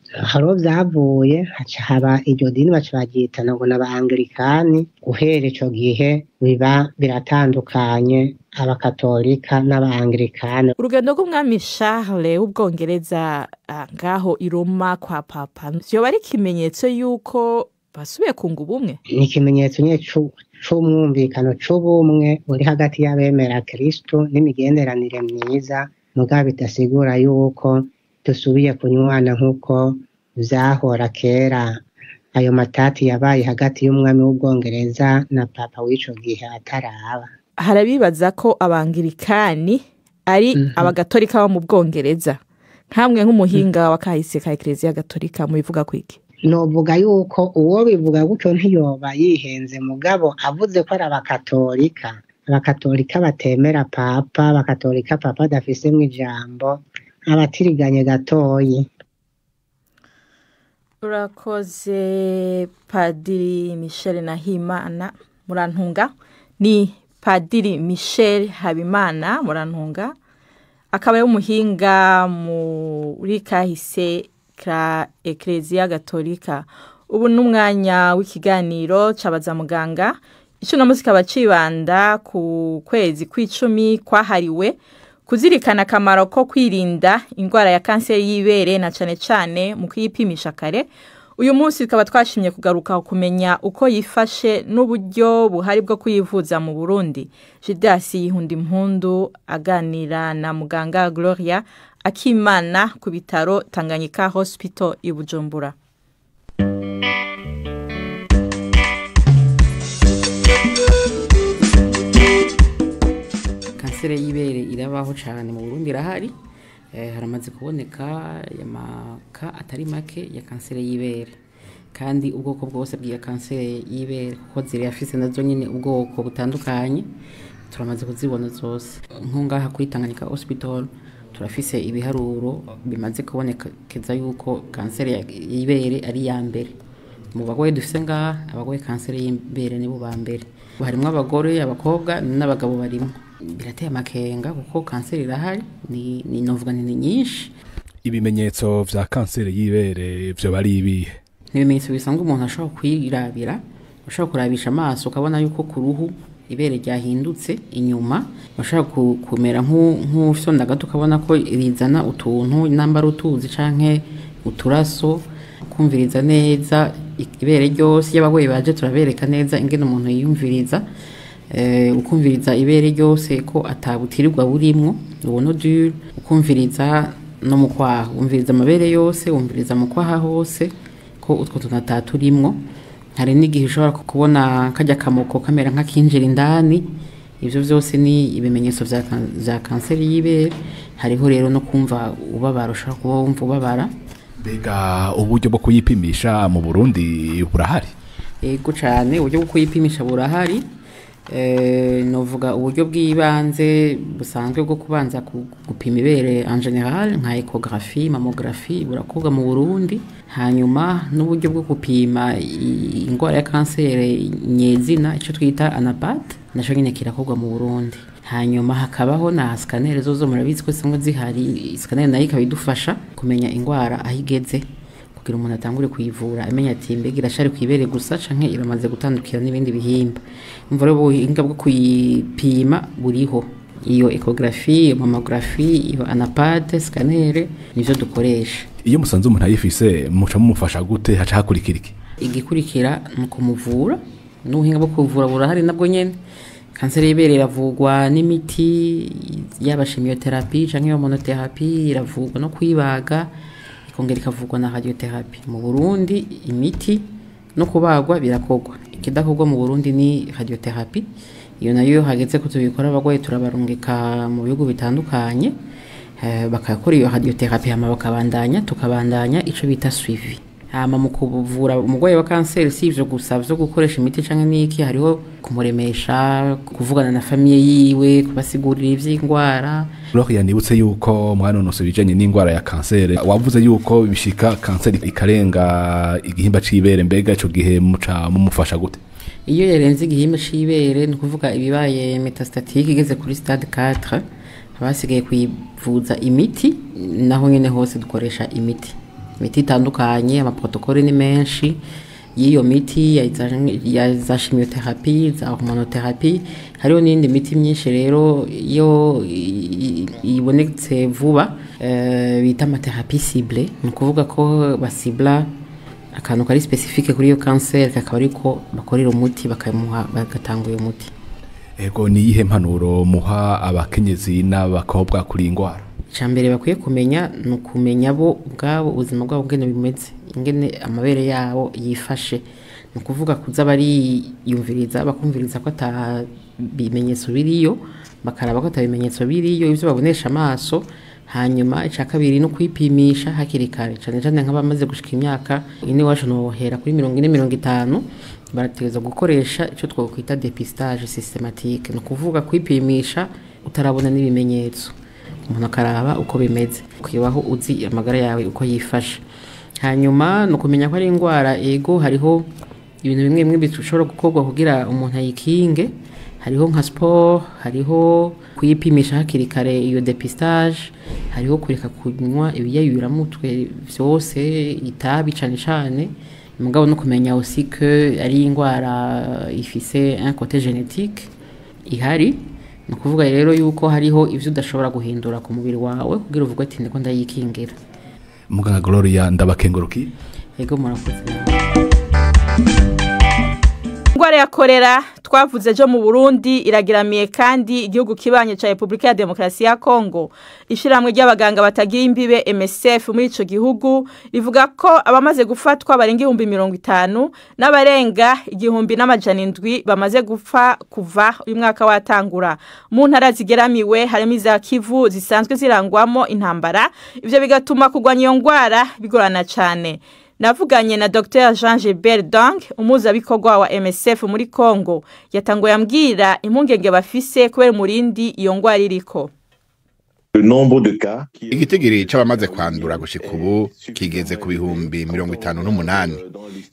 Haro vyavuye haca haba iryo dini baca baryitana ngo n'Abaanglikani. Guhera ico gihe biba biratandukanye Abakatolika n'Abaanglikani. Urugendo rw'umwami Charles w'Ubwongereza ngaho i Roma kwa Papa vyoba ari ikimenyetso yuko basubiye kunga ubumwe? Ni ikimenyetso nyene c'umwumvikano c'ubumwe uri hagati y'abemera Kristo n'imigenderanire myiza, mugabo bidasigura yuko dusubiye kunywana nk'uko vyahora kera. Ayo matati yabaye hagati y'umwami w'Ubwongereza na Papa w'ico gihe ataraba. Harabibaza ko Abangirikani ari Abagatolika bo mu Bwongereza. Nkamwe nk'umuhinga wa kahise ka Eklezia Gatolika mubivuga kwiki? Novuga yuko uwo bivuga gutyo ntiyoba yihenze, mugabo avuze ko ari Abakatolika. Abakatolika batemera Papa, Abakatolika Papa adafisemwo ijambo, abatiriganye gatoyi. Urakoze Padiri Michel Nahimana murantunga. Ni Padiri Michel Habimana murantunga, Akaba umuhinga muri kahise ka Ecclesia Gatolika. Ubu n'umwanya w'ikiganiro cabaza muganga. Ico no muzika bacibanda ku kwezi kw'icumi kwahariwe kuzirikana akamaro ko kwirinda indwara ya kanseri y'ibere na cane cane mu kuyipimisha kare. Uyu munsi tukaba twashimye kugaruka kumenya uko yifashe n'uburyo buhari bwo kuyivuza mu Burundi. Judas Yihundi Mpundu aganira na muganga Gloria Akimana ku bitaro Tanganyika Hospital i Bujumbura. Kanseri y'ibere irabaho cyane mu Burundi, irahari. Haramaze kuboneka amaka atari make ya kanseri y'ibere, kandi ubwoko bwose bw'iyo kanseri y'ibere kuko zirafise nazo nyine ubwoko butandukanye turamaze kuzibona zose. Nko ngaha kuri Tanganyika Hospital turafise ibiharuro bimaze kubonekeza yuko kanseri y'ibere ari iya mbere mu bagore dufise ngaha. Abagore kanseri y'ibere nibo ba mbere, harimwo abagore, abakobwa n'abagabo barimo. Birateye amakenga kuko kanseri irahari, ni novuga ni nyinshi. Ibimenyetso vya kanseri y'ibere vyo bari ibihe? Ni ibimenyetso bisanzwe umuntu ashobora kwirabira, ushobora kurabisha amaso ukabona yuko ku ruhu ibere ryahindutse inyuma, ushobora kumera nk'ufyonda gato ukabona ko rizana utuntu nambara utuzi canke uturaso, kumviriza neza ibere ryose. Iyo abagoye baje turabereka neza ingene umuntu yiyumviriza, ukumviriza ibere ryose ko atabutirirwa burimwo ubonodure, ukumviriza no mu kwaha, umviriza amabere yose, umviriza mu kwaha hose ko utwo tuntu turimwo. Hari n'igihe ushobora kubona kajya kamoko kamera nk'akinjira indani. Ivyo vyose ni ibimenyetso vya kanseri y'ibere. Hariho rero no kumva ubabara, ushobora kuba wumva ubabara. Mbega uburyo bwo kuyipimisha mu Burundi burahari? Yego cane, uburyo bwo kuyipimisha burahari. Novuga uburyo bw'ibanze busanzwe bwo kubanza gupima ibere en general nka echographie, mammographie burakorwa mu Burundi. Hanyuma n'uburyo bwo gupima indwara ya kanseri nyezina ico twita anapat naco nyine kirakorwa mu Burundi. Hanyuma hakabaho na scanner zozo murabizi ko zisanzwe zihari. Scanner nayo ikaba idufasha kumenya indwara aho igeze kugira umuntu atangure kuyivura amenya ati mbega irashari kwibere gusa canke iramaze gutandukira n'ibindi bihimba. Umva rero ubuhinga bwo kuyipima buriho, iyo echographie, iyo mammographie, iyo anapate, scanner nivyo dukoresha. Iyo musanze umuntu ayifise muca mumufasha gute? Haca hakurikira iki? Igikurikira mu kumuvura, n'ubuhinga bwo kuvura burahari nabwo nyene. Kanseri y'ibere iravugwa n'imiti yaba chimiotherapie canke hormonotherapie, iravugwa no kwibaga, ikongera ikavugwa na radiotherapie. Mu Burundi imiti no kubagwa birakorwa. Ikidakorwa mu Burundi ni radiotherapie. Iyo nayo hageze ko tubikora abagwayi turabarungika mu bihugu bitandukanye, bakakora iyo radiotherapie hama bakabandanya, tukabandanya ico bita suivi. Hama mu kuvura umugwayi wa kanseri si ivyo gusa vyo gukoresha imiti canke niki, hariho kumuremesha, kuvugana na famille yiwe, kubasigurira ivy'ingwara. Gloria, nibutse yuko mwanonose ibijanye n'ingwara ya kanseri, wavuze yuko bishika kanseri ikarenga igihimba c'ibere, mbega ico gihe muca mumufasha gute? Iyo yarenze igihimba c'ibere ni kuvuga ibibaye metastatique igeze kuri stade 4, abasigaye kuyivuza imiti, naho nyene hose dukoresha imiti itandukanye, amaprotokole ni menshi y'iyo miti ya za chimiotherapie, za hormonotherapie, hariho n'indi miti myinshi rero iyo ibonetse vuba bita amathérapie ciblée. Ni ukuvuga ko basibla akantu kari spécifique kuri iyo kanseri, kakaba ariko bakorera umuti bakamuha, bagatanga uyo muti. Ego, ni iyihe mpanuro muha abakenyezi n'abakobwa kuri iyi ngwara? Icambere bakwiye kumenya ni ukumenya bo ubwabo ubuzima bwabo ingene bimeze, ingene amabere yabo yifashe. Ni ukuvuga kuza bariyumviriza, bakumviriza ko ata bimenyetso biriyo, bakaraba ko ata bimenyetso biriyo ivyo babonesha amaso. Hanyuma ica kabiri no kwipimisha hakiri kare, cane cane nk'abamaze gushika imyaka ine, iwacu nohera kuri 40 50, barategerezwa gukoresha ico twokwita dépistage systématique. Ni ukuvuga kwipimisha utarabona n'ibimenyetso, umuntu akaraba uko bimeze, ukibaho uzi amagara yawe uko yifashe. Hanyuma no kumenya ko ari indwara, ego hariho ibintu bimwe bimwe bishobora gukorwa kugira umuntu ayikinge. Hariho nka sport, hariho kuyipimisha hakiri kare iyo dépistage, hariho kureka kunywa ibiyayuramutwe vyose, itabi cane cane. Mugabo no kumenya aussi que ari ingwara ifise un côté génétique ihari. Ni ukuvuga rero yuko hariho ivyo udashobora guhindura ku mubiri wawe kugira uvuge ati ndiko ndayikingira. Muganga Gloria, ndabakenguruki. Yego, murakoze. Ingwara ya korera twavuze ejo mu Burundi iragiramiye kandi igihugu kibanye ca Republika ya Demokarasi ya Kongo. Ishiramwe ry'abaganga batagira imbibe MSF muri ico gihugu rivuga ko abamaze gufatwa barenga 50,000 n'abarenga 1700 bamaze gupfa kuva uyu mwaka watangura. Mu ntara zigeramiwe harimo iza Kivu zisanzwe zirangwamo intambara, ivyo bigatuma kugwanya iyo ngwara bigorana cane. Navuganye na Dr. Jean Gilbert Dang, umuhuzabikorwa wa MSF muri Congo. Yatanguye ambwira impungenge bafise kubera umurindi iyo ngwara iriko. Igitigiri c'abamaze kwandura gushika ubu kigeze ku 58,000.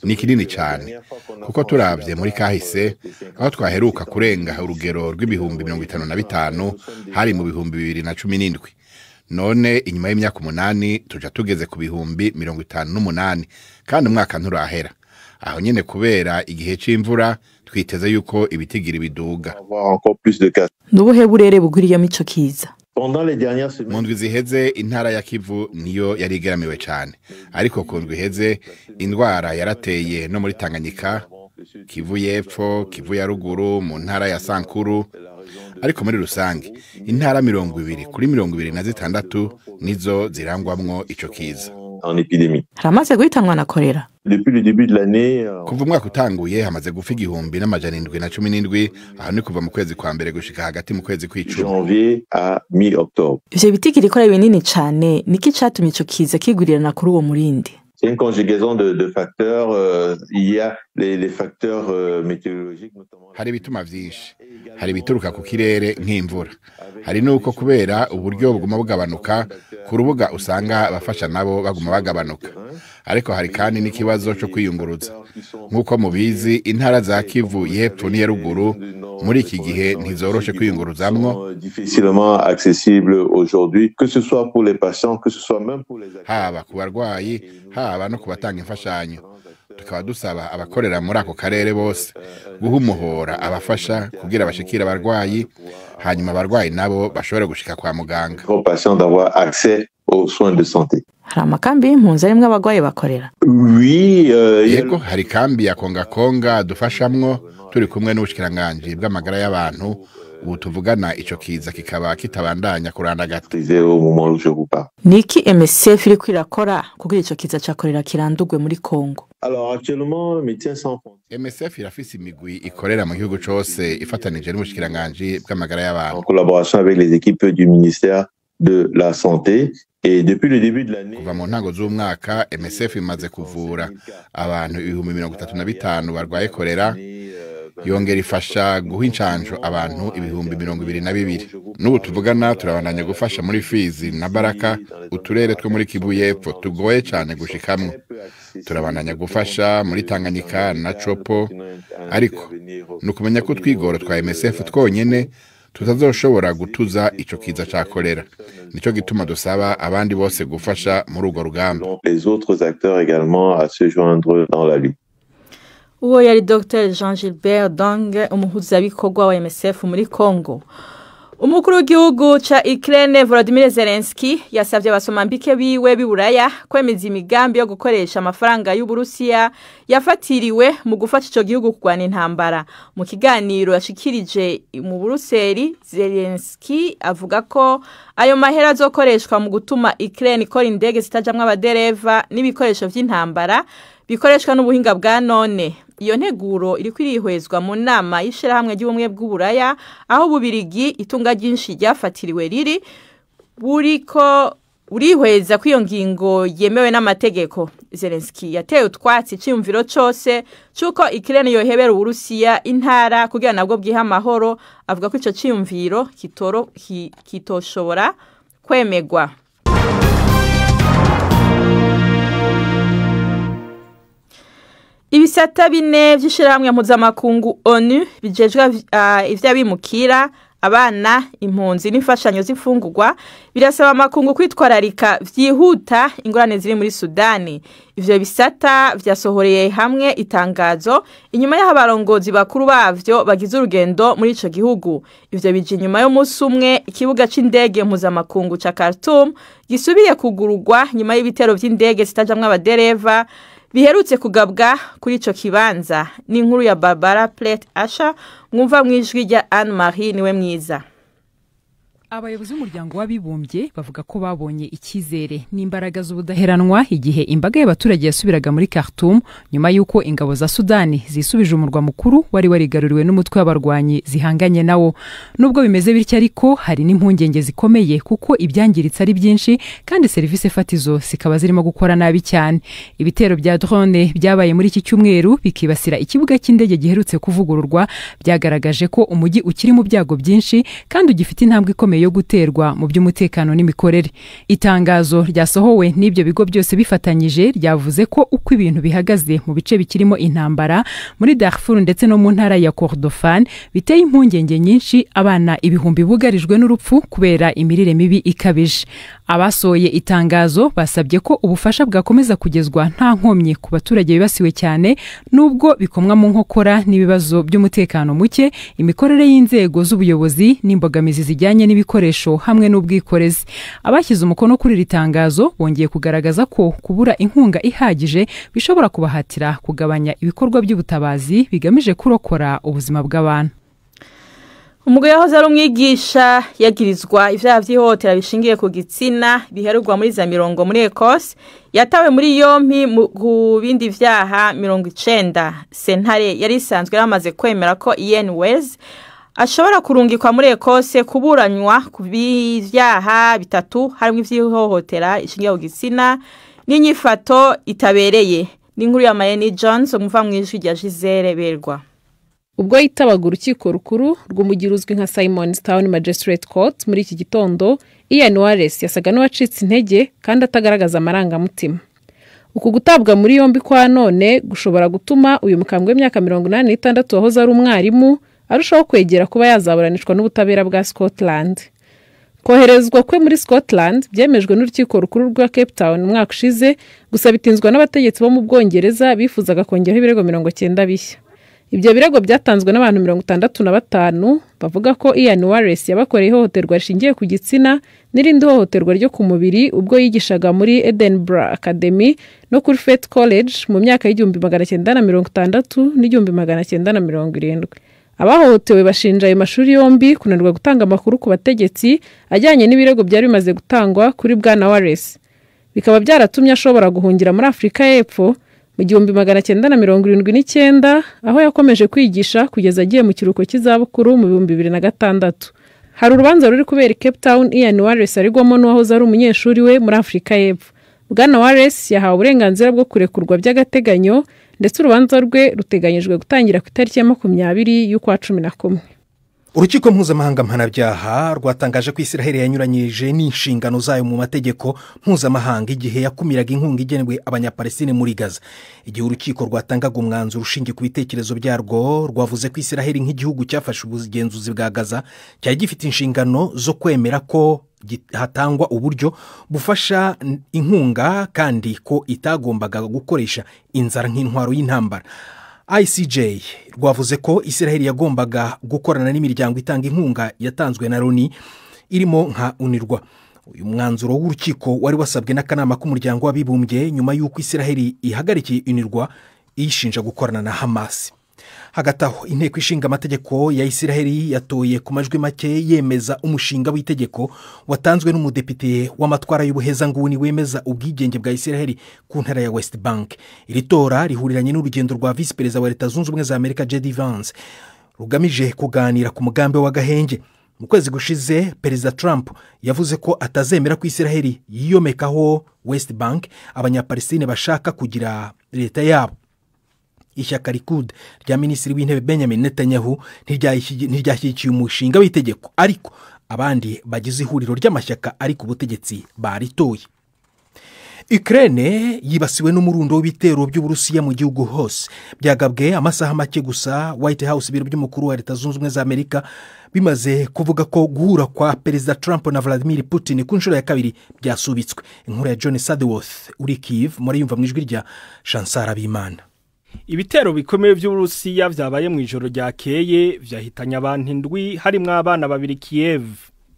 Ni kinini cane kuko turavye muri kahise aho twaheruka kurenga urugero rw'ibihumbi 55 hari mu 2017. None inyuma y'imyaka 8 tuja tugeze ku 58,000 kandi umwaka nturahera. Aho nyene kubera igihe c'imvura twiteze yuko ibitigiri biduga. Nubuhe burere bugwiriyemo ico kiza? Mu ndwi ziheze intara ya Kivu niyo yari igeramiwe cane, ariko ku ndwi iheze indwara yarateye no muri Tanganyika, Kivu y'epfo, Kivu ya ruguru, mu ntara ya Sankuru. Ariko muri rusange intara 20 kuri 26 nizo zirangwamwo ico kiza. Haramaze guhitanwa na korera? Kuva umwaka utanguye hamaze gupfa 1717, aho ni kuva mu kwezi kwa mbere gushika hagati mu kwezi kw'icumi. Ivyo bitigiri ko ari binini cane, niki catumye ico kiza kigurirana kuri uwo murindi? C'est une conjugaison de facteurs. Il y a les facteurs météorologiques, notamment. Hari ibituma vyinshi. Hari ibituruka ku kirere nk'imvura, hari nuko kubera uburyo buguma bugabanuka ku rubuga usanga abafasha nabo baguma bagabanuka. Ariko hari kandi n'ikibazo co kwiyunguruza. Nk'uko mubizi, intara za Kivu y'epfo n'iya ruguru muri iki gihe ntizoroshe kwiyunguruzamwo. Difficilement accessibles aujourd'hui, que ce soit pour les patients, que ce soit même pour les Haba ku barwayi, haba no ku batanga imfashanyo. Tukaba dusaba abakorera muri ako karere bose guha umuhora abafasha kugira bashikire abarwayi, hanyuma abarwayi nabo bashobore gushika kwa muganga. Aux patients d'avoir accès aux soins de santé. Hari amakambi y'impunzi arimwo abagwayi bakorera? Oui, Yego, hari kambi ya Konga Konga dufashamwo turi kumwe n'ubushikiranganji bw'amagara y'abantu. Ubu tuvugana ico kiza kikaba kitabandanya kurandagata. Au moment où je vous parle. Niki MSF iriko irakora kugira ico kiza ca korera kirandurwe muri Kongo? Alors actuellement, Médecins sans frontières MSF irafise imigwi ikorera mu gihugu cose ifatanije n'ubushikiranganji bw'amagara y'abantu. En collaboration avec les équipes du ministère de la Santé. Et depuis le début de l'année, Kuva mu ntango z'umwaka MSF imaze kuvura abantu 35,000 barwaye korera, yongera ifasha guha incanco abantu 22,000. N'ubu tuvugana turabandanya gufasha muri Fizi na Baraka, uturere two muri Kivu y'epfo tugoye cane gushikamwo. Turabandanya gufasha muri Tanganyika na Tshopo, ariko ni ukumenya ko utwigoro twa MSF twonyene tutazoshobora gutuza ico kiza ca korera. Nico gituma dusaba abandi bose gufasha muri urwo rugamba. Les autres acteurs également à se joindre dans la lutte. Uwo yari Dr Jean Gilbert Dang, umuhuzabikorwa wa MSF muri Congo. Umukuru w'igihugu ca Ukraine Volodymyr Zelensky yasavye abasomambike biwe b'iburaya kwemeza imigambi yo gukoresha amafaranga y'Uburusiya yafatiriwe mu gufasha ico gihugu kurwana intambara. Mu kiganiro yashikirije mu Buruseli, Zelensky avuga ko ayo mahera azokoreshwa mu gutuma Ukraine ikora indege zitajamwo abadereva n'ibikoresho vy'intambara bikoreshwa n'ubuhinga bwa none. Iyo nteguro iriko irihwezwa mu nama y'ishirahamwe ry'ubumwe bw'Uburaya, aho Bubirigi itunga ryinshi ryafatiriwe riri buriko urihweza ko iyo ngingo yemewe n'amategeko. Zelensky yateye utwatsi iciyumviro cose c'uko Ukraine yohebera Uburusiya intara kugira nabwo bwiha amahoro, avuga ko ico ciyumviro kitoshobora kwemegwa. Ibisata bine vy'ishirahamwe mpuzamakungu ONU bijejwe ivy'abimukira, abana, impunzi n'imfashanyo z'imfungurwa birasaba amakungu kwitwararika vyihuta ingorane ziri muri Sudani. Ivyo bisata vyasohoreye hamwe itangazo inyuma y'aho abarongozi bakuru bavyo bagize urugendo muri ico gihugu. Ivyo bije inyuma y'umunsi umwe ikibuga c'indege mpuzamakungu ca Khartoum gisubiye kugururwa nyuma y'ibitero vy'indege zitajamwo abadereva biherutse kugabwa kuri ico kibanza. Ni inkuru ya Barbara Plett Asha mwumva mwijwi rya Anne Marie niwe mwiza. Abayobozi b'umuryango w'abibumbye bavuga ko babonye icyizere n'imbaraga z'ubudaheranwa igihe imbaga y'abaturage yasubiraga muri Khartoum nyuma y'uko ingabo za Sudani zisubije umurwa mukuru wari warigaruriwe n'umutwe w'abarwanyi zihanganye nawo. Nubwo bimeze bityo ariko hari n'impungenge zikomeye kuko ibyangiritse ari byinshi kandi serivisi fatizo zikaba zirimo gukora nabi cyane. Ibitero bya drone byabaye muri iki cyumweru bikibasira ikibuga cy'indege giherutse kuvugururwa byagaragaje ko umujyi ukiri mu byago byinshi kandi ugifite intambwe ikomeye yo guterwa mu by'umutekano n'imikorere. Itangazo ryasohowe n'ibyo bigo byose bifatanyije ryavuze ko uko ibintu bihagaze mu bice bikirimo intambara muri Darfur ndetse no mu ntara ya Kordofan biteye impungenge nyinshi, abana ibihumbi bugarijwe n'urupfu kubera imirire mibi ikabije. Abasohoye itangazo basabye ko ubufasha bwakomeza kugezwa nta nkomyi ku baturage bibasiwe cyane nubwo bikomwa mu nkokora n'ibibazo by'umutekano muke, imikorere y'inzego z'ubuyobozi n'imbogamizi zijyanye n'ibikoresho hamwe n'ubwikorezi. Abashyize umukono kuri iri tangazo bongeye kugaragaza ko kubura inkunga ihagije bishobora kubahatira kugabanya ibikorwa by'ubutabazi bigamije kurokora ubuzima bw'abantu. Umugore yahoze ari umwigisha yagirizwa ivyaha vy'ihohotera bishingiye ku gitsina biherurwa muri za mirongo muri Ecosse yatawe muri yompi ku bindi vyaha 90. Sentare yari isanzwe yaramaze kwemera ko Ian Wells ashobora kurungikwa muri Ecosse kuburanywa ku byaha bitatu harimo ivy'ihohotera ishingiye ku gitsina n'inyifato itabereye. N'inkuru ya Mayeni Jones umuva mwijwi rya Giselle Berwa. Ubwo yitabaga urukiko rukuru rw'umujyi uzwi nka Simonstown Magistrate Court muri iki gitondo, Ian Wallace yasaga n'uwacitse intege kandi atagaragaza amarangamutima. Uku gutabwa muri yombi kwa none gushobora gutuma uyu mukambwe w'imyaka 86 wahoze ari umwarimu arushaho kwegera kuba yazaburanishwa n'ubutabera bwa Scotland. Koherezwa kwe muri Scotland byemejwe n'urukiko rukuru rwa Cape Town umwaka ushize, gusa bitinzwa n'abategetsi bo mu Bwongereza bifuzaga kongeraho ibirego 90 bishya. Ibyo birego byatanzwe n'abantu 65 bavuga ko Ian Wallace yabakoreye ihohoterwa rishingiye ku gitsina n'irindi hohoterwa ryo ku mubiri ubwo yigishaga muri Edinburgh Academy no kuri Fate College mu myaka y'1960 n'1970. Abahohotewe bashinja ayo mashuri yombi kunanirwa gutanga amakuru ku bategetsi ajyanye n'ibirego byari bimaze gutangwa kuri Bwana Wallace, bikaba byaratumye ashobora guhungira muri Afurika y'Epfo mu 1979 aho yakomeje kwigisha kugeza agiye mu kiruhuko cy'izabukuru mu 2006. Hari urubanza ruri kubera i Cape Town Ian Wallace arigwamo n'uwahoze ari umunyeshuri we muri Afurika y'Epfo. Bwana Wallace yahawe uburenganzira bwo kurekurwa by'agateganyo ndetse urubanza rwe ruteganyijwe gutangira ku itariki ya 20 y'ukwa 11. Urukiko mpuzamahanga mpanabyaha rwatangaje ko Israel yanyuranyije n'inshingano zayo mu mategeko mpuzamahanga igihe yakumiraga inkunga igenewe abanyapalestine muri Gaza. Igihe urukiko rwatangaga umwanzuro ushingiye ku bitekerezo byarwo, rwavuze ko Israel nk'igihugu cyafashe ubugenzuzi bwa Gaza cyari gifite inshingano zo kwemera ko hatangwa uburyo bufasha inkunga kandi ko itagombaga gukoresha inzara nk'intwaro y'intambara. ICJ rwavuze ko Israel yagombaga gukorana n'imiryango itanga inkunga yatanzwe na Loni irimo nka UNRWA. Uyu mwanzuro w'urukiko wari wasabwe n'akanama k'umuryango w'abibumbye nyuma y'uko Israel ihagarikiye UNRWA iyishinja gukorana na Hamas. Hagati aho inteko ishinga amategeko ya Israel yatoye ku majwi make yemeza umushinga w'itegeko watanzwe n'umudepite w'amatwara y'ubuhezanguni wemeza ubwigenge bwa Israel ku ntara ya West Bank. Iri tora rihuriranye n'urugendo rwa Visi Perezida wa Leta Zunze Ubumwe za Amerika J.D. Vance rugamije kuganira ku mugambi w'agahenge. Mu kwezi gushize Perezida Trump yavuze ko atazemera ko Israel yiyomekaho West Bank abanyapalestine bashaka kugira leta yabo. Ishyaka Likud rya Minisitiri w'Intebe Benjamin Netanyahu ntiryashyigikiye umushinga w'itegeko, ariko abandi bagize ihuriro ry'amashyaka ari ku butegetsi baritoye. Ukraine yibasiwe n'umurundo w'ibitero by'Uburusiya mu gihugu hose. Byagabwe amasaha make gusa White House, ibiro by'umukuru wa Leta Zunze Ubumwe za Amerika, bimaze kuvuga ko guhura kwa Perezida Trump na Vladimir Putin ku nshuro ya kabiri byasubitswe. Inkuru ya John Sadeworth uri Kiev murayumva mu ijwi rya Chancellor Bimana. Ibitero bikomeye by'Uburusiya vyabaye mu ijoro ryakeye vyahitanye abantu 7 harimwo abana babiri Kiev.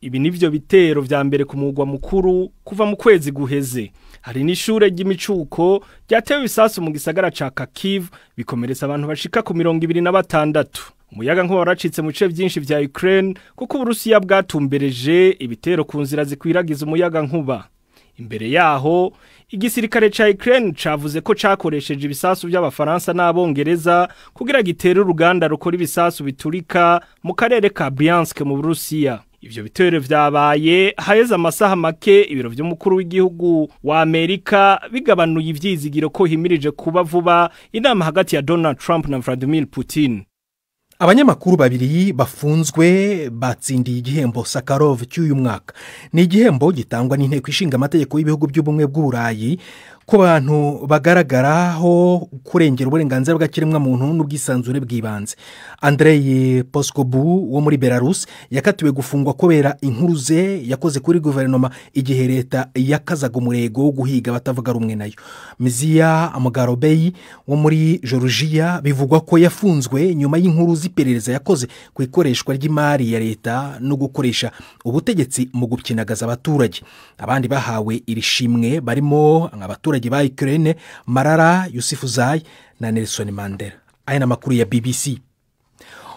Ibi nivyo bitero vya mbere ku mugwa mukuru kuva mu kwezi guheze. Hari n'ishure ry'imicuko ryatewe ibisasu mu gisagara ca Kharkiv bikomeretsa abantu bashika ku 26. Umuyaga nkuba waracitse mu bice byinshi vya Ukraine kuko Uburusiya bwatumbereje ibitero ku nzira zikwiragiza umuyaga nkuba. Imbere yaho igisirikare ca Ukraine cavuze ko cakoresheje ibisasu by'Abafaransa n'Abongereza kugira gitere uruganda rukora ibisasu biturika mu karere ka Bryansk mu Burusiya. Ivyo bitero vyabaye haheze amasaha make ibiro vy'umukuru w'igihugu wa Amerika bigabanuye ivyizigiro ko himirije kuba vuba inama hagati ya Donald Trump na Vladimir Putin. Abanyamakuru babiri bafunzwe batsindiye igihembo Sakharov cy'uyu mwaka. Ni igihembo gitangwa n'inteko ishinga amategeko y'ibihugu by'ubumwe bw'Uburayi ku bantu bagaragaraho kurengera uburenganzira bw'ikiremwamuntu n'ubwisanzure bw'ibanze. Andrei Poskobu wo muri Belarus yakatiwe gufungwa kubera inkuru ze yakoze kuri guverinoma igihe leta yakazaga umurego wo guhiga abatavuga rumwe nayo. Mzia Amgarobei wo muri Georgia bivugwa ko yafunzwe nyuma y'inkuru z'iperereza yakoze ku ikoreshwa ry'imari ya leta no gukoresha ubutegetsi mu gupyinagaza abaturage. Abandi bahawe iri shimwe barimo abaturage ba Ukraine Marara Yousafzai na Nelson Mandela. Aya ni amakuru ya BBC.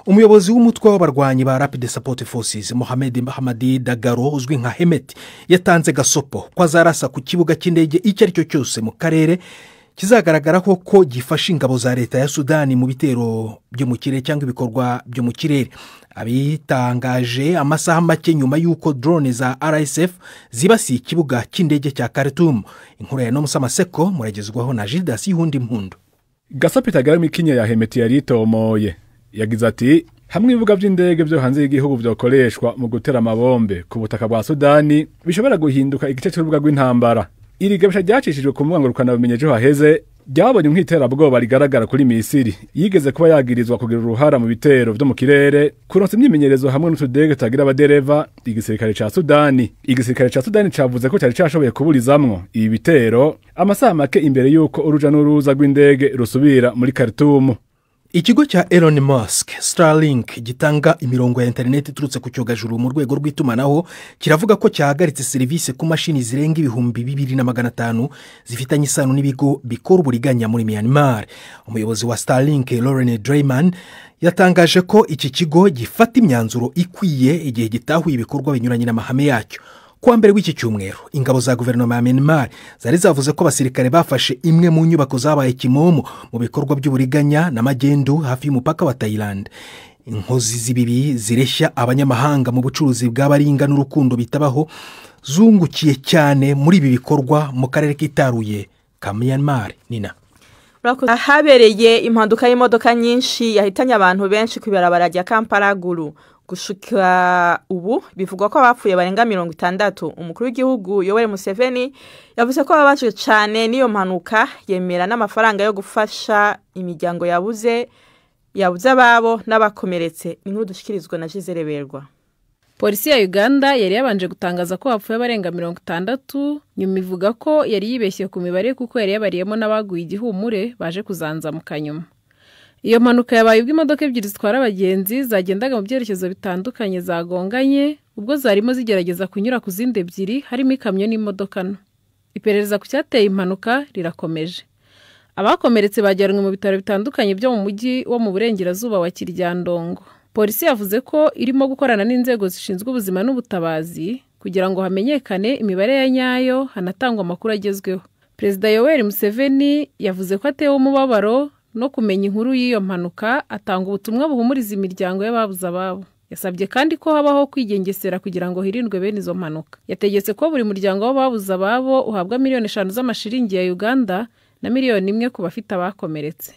Umuyobozi w'umutwe w'abarwanyi ba Rapid Support Forces Mohamed Hamadi Dagalo uzwi nka Hemeti yatanze gasopo ko azarasa ku kibuga cy'indege icyo ari cyo cyose mu karere kizagaragaraho ko gifasha ingabo za leta ya Sudani mu bitero byo mu kirere cyangwa ibikorwa byo mu kirere. Abitangaje amasaha make nyuma y'uko drone za RSF zibasiye ikibuga cy'indege cya Khartoum. Inkuru ya Nomusa Maseko muragezwaho na Gildas Ihundi Mpundu. Gasopo itagarama ikinya ya Hemeti yaritomoye yagize ati hamwe ibibuga by'indege byo hanze y'igihugu byokoreshwa mu gutera amabombe ku butaka bwa Sudani bishobora guhinduka igice cy'urubuga rw'intambara. Iri gabisha ryacishijwe ku mbuga ngurukanabumenyi ejo haheze ryabonye nk'iterabwoba rigaragara kuri Misiri yigeze kuba yagirizwa kugira uruhara mu bitero byo mu kirere kuronsa imyimenyerezo hamwe n'utudege tutagira abadereva. Igisirikare ca Sudani igisirikare ca Sudani cavuze ko cyari cashoboye kuburizamwo ibi bitero amasaha make imbere y'uko uruja n'uruza rw'indege rusubira muri Khartoum. Ikigo cya Elon Musk Starlink gitanga imirongo ya interineti iturutse ku cyogajuru mu rwego rw'itumanaho kiravuga ko cyahagaritse serivisi ku mashini zirenga 2500 zifitanye isano n'ibigo bikora uburiganya muri Myanmar. Umuyobozi wa Starlink Lauren Dreyman yatangaje ko iki kigo gifata imyanzuro ikwiye igihe gitahuye ibikorwa binyuranye n'amahame yacyo. Kuwa mbere w'iki cyumweru ingabo za guverinoma ya Myanmar zari zavuze ko abasirikare bafashe imwe mu nyubako zabaye kimomo mu bikorwa by'uburiganya na magendu hafi y'umupaka wa Thailand. Inkozi z'ibibi zireshya abanyamahanga mu bucuruzi bw'abaringa n'urukundo bitabaho zungukiye cyane muri ibi bikorwa mu karere kitaruye ka Myanmar. Nina ahabereye impanuka y'imodoka nyinshi yahitanye abantu benshi ku ibarabara rya Kampala Gulu. Gushika ubu bivugwa ko abapfuye barenga 60. Umukuru w'igihugu Yoweri Museveni yavuze ko babajwe cyane n'iyo mpanuka, yemera n'amafaranga yo gufasha imiryango yabuze ababo n'abakomeretse. Inkuru dushikirizwa na Gisele Berwa. Polisi ya Uganda yari yabanje gutangaza ko hapfuye abarenga 60, nyuma ivuga ko yari yibeshye ku mibare kuko yari yabariyemo n'abaguye igihumure baje kuzanzamuka nyuma. Iyo mpanuka yabaye ubwo imodoka ebyiri zitwara abagenzi zagendaga mu byerekezo bitandukanye zagonganye, ubwo zarimo zigerageza kunyura ku zindi ebyiri harimo ikamyo n'imodoka nto. Iperereza ku cyateye impanuka rirakomeje. Abakomeretse bajyanwe mu bitaro bitandukanye byo mu mujyi wo mu burengerazuba wa Kiryandongo. Polisi yavuze ko irimo gukorana n'inzego zishinzwe ubuzima n'ubutabazi kugira ngo hamenyekane imibare ya nyayo hanatangwa amakuru agezweho. Perezida Yoweri Museveni yavuze ko atewe umubabaro no kumenya inkuru y'iyo mpanuka, atanga ubutumwa buhumuriza imiryango y'ababuze ababo. Yasabye kandi ko habaho kwigengesera kugira ngo hirindwe bene izo mpanuka. Yategetse ko buri muryango w'ababuze ababo uhabwa miliyoni 5 z'amashiringi ya Uganda na miliyoni 1 ku bafite abakomeretse.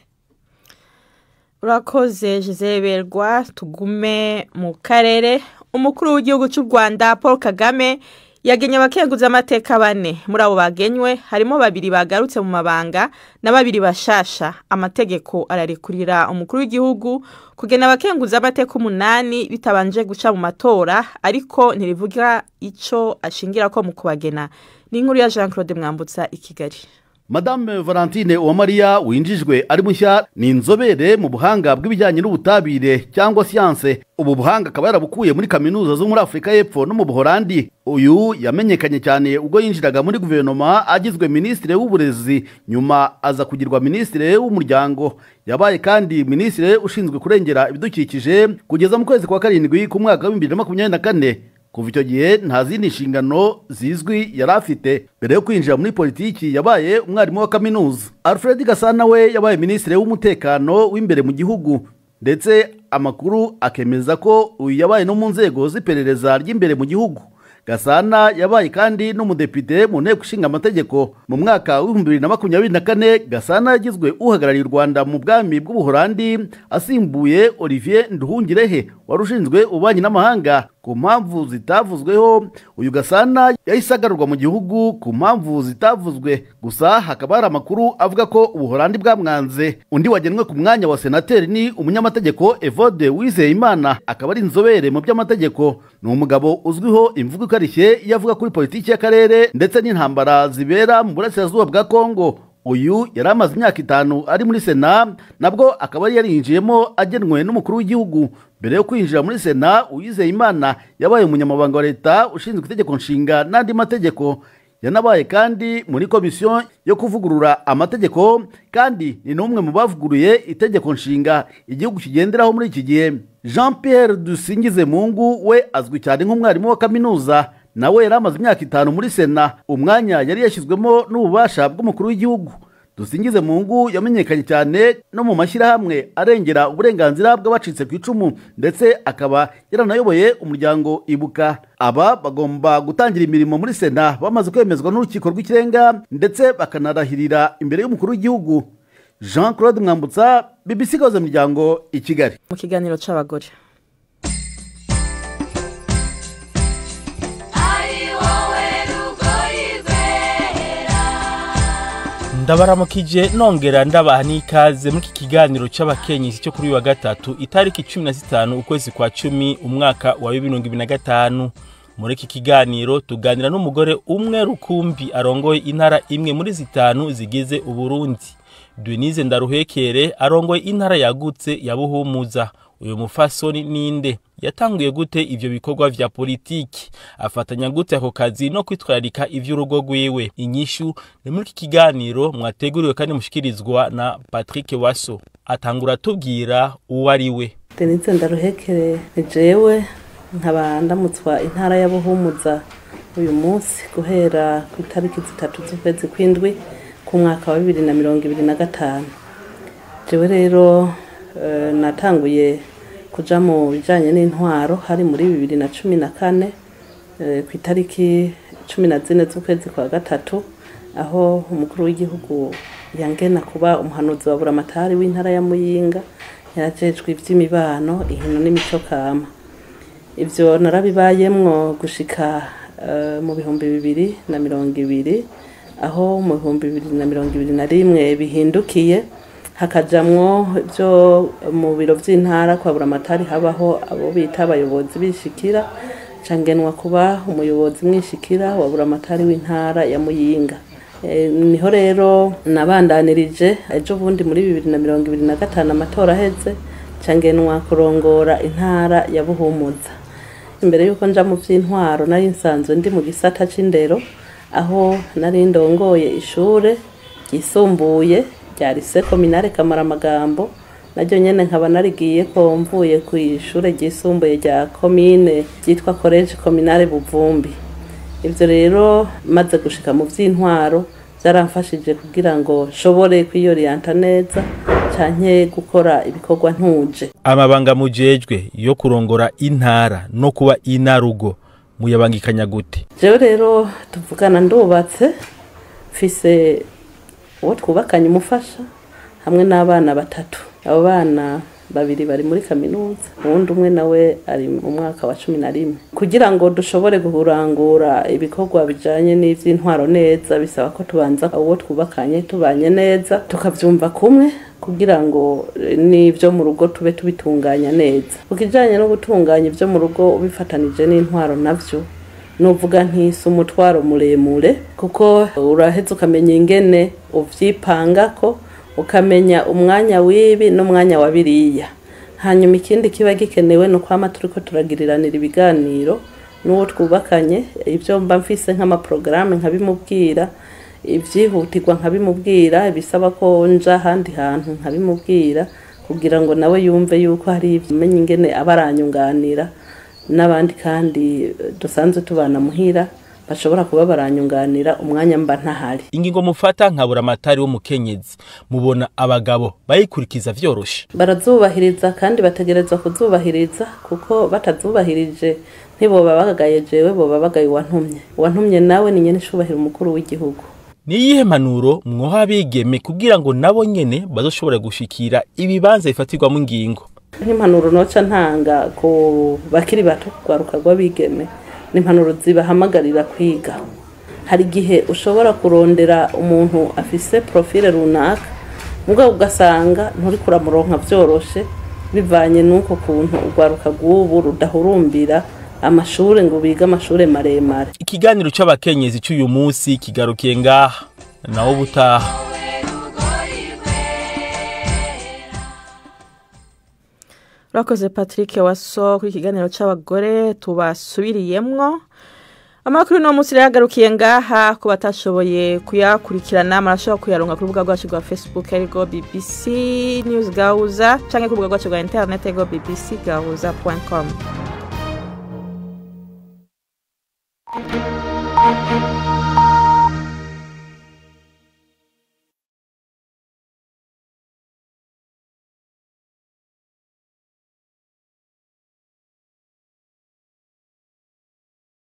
Urakoze Gisele Berwa. Tugume mu karere. Umukuru w'igihugu cy'u Rwanda Paul Kagame Yagenye abakenguza amateka bane. Muri abo bagenywe harimo babiri bagarutse mu mabanga na babiri bashasha. Amategeko ararekurira umukuru w'igihugu kugena abakenguza amateka 8 bitabanje guca mu matora, ariko ntirivuga ico ashingira ko mu kubagena. Ni inkuru ya Jean Claude Mwambutsa i Kigali. Madame Valentine Uwamariya winjijwe ari mushya ni inzobere mu buhanga bw'ibijyanye n'ubutabire cyangwa siyanse. Ubu buhanga akaba yarabukuye muri kaminuza zo muri Afurika y'Epfo no mu Buholandi. Uyu yamenyekanye cyane ubwo yinjiraga muri guverinoma agizwe minisitiri w'uburezi, nyuma aza kugirwa minisitiri w'umuryango. Yabaye kandi minisitiri ushinzwe kurengera ibidukikije kugeza mu kwezi kwa 7 ku mwaka wa 2024. Kuva icyo gihe nta zindi nshingano zizwi yari afite. Mbere yo kwinjira muri politiki yabaye umwarimu wa kaminuza. Alfred Gasana we yabaye minisitiri w'umutekano w'imbere mu gihugu, ndetse amakuru akemeza ko uyu yabaye no mu nzego z'iperereza ry'imbere mu gihugu. Gasana yabaye kandi n'umudepite mu nteko ishinga amategeko. Mu mwaka wa 2024 Gasana yagizwe uhagarariye u Rwanda mu bwami bw'Ubuholandi asimbuye Olivier Nduhungirehe wari ushinzwe ububanyi n'amahanga. Ku mpamvu zitavuzweho uyu Gasana yahise agarurwa mu gihugu ku mpamvu zitavuzwe, gusa hakaba hari amakuru avuga ko Ubuholandi bwamwanze. Undi wagenwe ku mwanya wa senateri ni umunyamategeko Evode Uwizeyimana, akaba ari inzobere mu by'amategeko. Ni umugabo uzwiho imvugo ikarishye iyo avuga kuri politiki y'akarere ndetse n'intambara zibera mu burasirazuba bwa Kongo. Uyu yari amaze imyaka 5 ari muri Sena, nabwo akaba yari yarinjiyemo agenwe n'umukuru w'igihugu. Mbere yo kwinjira muri Sena, Uwizeyimana yabaye umunyamabanga wa leta ushinzwe itegeko nshinga n'andi mategeko. Yanabaye kandi muri komisiyo yo kuvugurura amategeko, kandi ni n'umwe mu bavuguruye itegeko nshinga igihugu kigenderaho muri iki gihe. Jean Pierre Dusingizemungu we azwi cyane nk'umwarimu wa kaminuza, nawe yari amaze imyaka 5 muri Sena, umwanya yari yashyizwemo n'ububasha bw'umukuru w'igihugu. Dusingizemungu yamenyekanye cyane no mu mashyirahamwe arengera uburenganzira bw'abacitse ku icumu, ndetse akaba yaranayoboye umuryango Ibuka. Aba bagomba gutangira imirimo muri Sena bamaze kwemezwa n'urukiko rw'ikirenga, ndetse bakanarahirira imbere y'umukuru w'igihugu. Jean Claude Mwambutsa, BBC Gahuza Miryango i Kigali. Mu kiganiro c'abagore. Ndabaramukije nongera ndabaha n'ikaze muri iki kiganiro c'abakenyezi cyo kuri wa gatatu itariki 15 ukwezi kwa 10 umwaka wa 2025. Muri iki kiganiro tuganira n'umugore umwe rukumbi arongoye intara imwe muri zitanu zigize Uburundi. Denise Ndaruhekere arongoye intara yagutse ya Buhumuza. Uyu mufasoni ninde? Yatanguye gute ivyo bikorwa vya politiki? Afatanya gute ako kazi no kwitwararika ivy'urugo rwiwe? Inyishu ni muri iki kiganiro mwateguriwe kandi mushikirizwa na Patrick Waso. Atangura tubwira uwo ari we. Denise Ndaruhekere ni jewe nkaba ndamutswa intara ya Buhumuza uyu munsi guhera ku itariki 3 z'ukwezi kw'indwi ku mwaka wa 2025. Jewe rero natanguye kuja mu bijanye n'intwaro hari muri 2014 ku itariki 14 z'ukwezi kwa gatatu, aho umukuru w'igihugu yangena kuba umuhanuzi wa buramatari w'intara ya Muyinga, yarajejwe ivy'imibano, inkino n'imico kama. Ivyo narabibayemwo gushika mu 2020, aho mu 2021 bihindukiye hakajamwo byo mu biro vy'intara kwa buramatari habaho abo bita abayobozi bishikira, cangenwa kuba umuyobozi mwishikira wa buramatari w'intara ya Muyinga. Niho rero nabandanirije ejo bundi muri 2025 amatora aheze, cangenwa kurongora intara ya Buhumuza. Imbere yuko nja mu vy'intwaro nari nsanzwe ndi mu gisata c'indero, aho nari ndongoye ishure ryisumbuye rya Lycée Communale Kamaramagambo, naryo nyene nkaba narigiye ko mvuye ku ishure ryisumbuye rya commune ryitwa Collège Communale Buvumbi. Ivyo rero maze gushika mu vy'intwaro byaramfashije kugira ngo nshobore kwiyorienta neza canke gukora ibikorwa ntuje. Amabanga mujejwe yo kurongora intara no kuba inarugo muyabangikanya gute? Jewe rero tuvugana ndubatse, mfise uwo twubakanye umufasha hamwe n'abana batatu. Abo bana Babiri bari muri kaminuza, uwundi umwe nawe ari mu mwaka wa 11. Kugira ngo dushobore guhurangura ibikorwa bijanye n'ivy'intwaro neza, bisaba ko tubanza uwo twubakanye tubanye neza, tukavyumva kumwe, kugira ngo n'ivyo mu rugo tube tubitunganya neza. Ukijanye no gutunganya ivyo mu rugo ubifatanije n'intwaro navyo, nuvuga ntisi umutwaro muremure, kuko uraheza ukamenya ingene uvyipangako, ukamenya umwanya w'ibi n'umwanya wa biriya. Hanyuma ikindi kiba gikenewe ni ukwama turiko turagiriranira ibiganiro n'uwo twubakanye, ibyo mba mfise nk'amaporogaramu nkabimubwira, ibyihutirwa nkabimubwira, ibisaba ko nja ahandi hantu nkabimubwira, kugira ngo nawe yumve yuko hari ibyo ingene aba aranyunganira n'abandi kandi dusanzwe tubana muhira bashobora kuba baranyunganira umwanya mba ntahari. Ingingo mufata nkabura amatari wo mukenyezi, mubona abagabo bayikurikiza vyoroshe? Barazubahiriza kandi bategerezwa kuzubahiriza, kuko batazubahirije ntiboba bagagaye jewe, boba bagaye uwantumye. Uwantumye nawe ni nyene icubahiro umukuru w'igihugu. Ni iyihe mpanuro mwoha abigeme kugira ngo nabo nyene bazoshobore gushikira ibibanza bifatirwamo ingingo? Nk'impanuro noca ntanga ku bakiri bato, rwaruka rw'abigeme, n'impanuro zibahamagarira kwiga. Hari igihe ushobora kurondera umuntu afise profile runaka, mugabo ugasanga nturi kuramuronka vyoroshe, bivanye n'uko kuntu urwaruka rw'ubu rudahurumbira amashure ngo bige amashure maremare. Ikiganiro c'abakenyezi c'uyu munsi kigarukiye ngaha, naho ubutaha. Urakoze Patrick Waso kuri ikiganiro c'abagore tubasubiriyemwo. Amakuru no munsi yagarukiye ngaha, ku batashoboye kuyakurikirana marashobora kuyaronka ku rubuga rwacu rwa Facebook ariko BBC News Gahuza, canke ku rubuga rwacu rwa internet ariko bbcgahuza.com.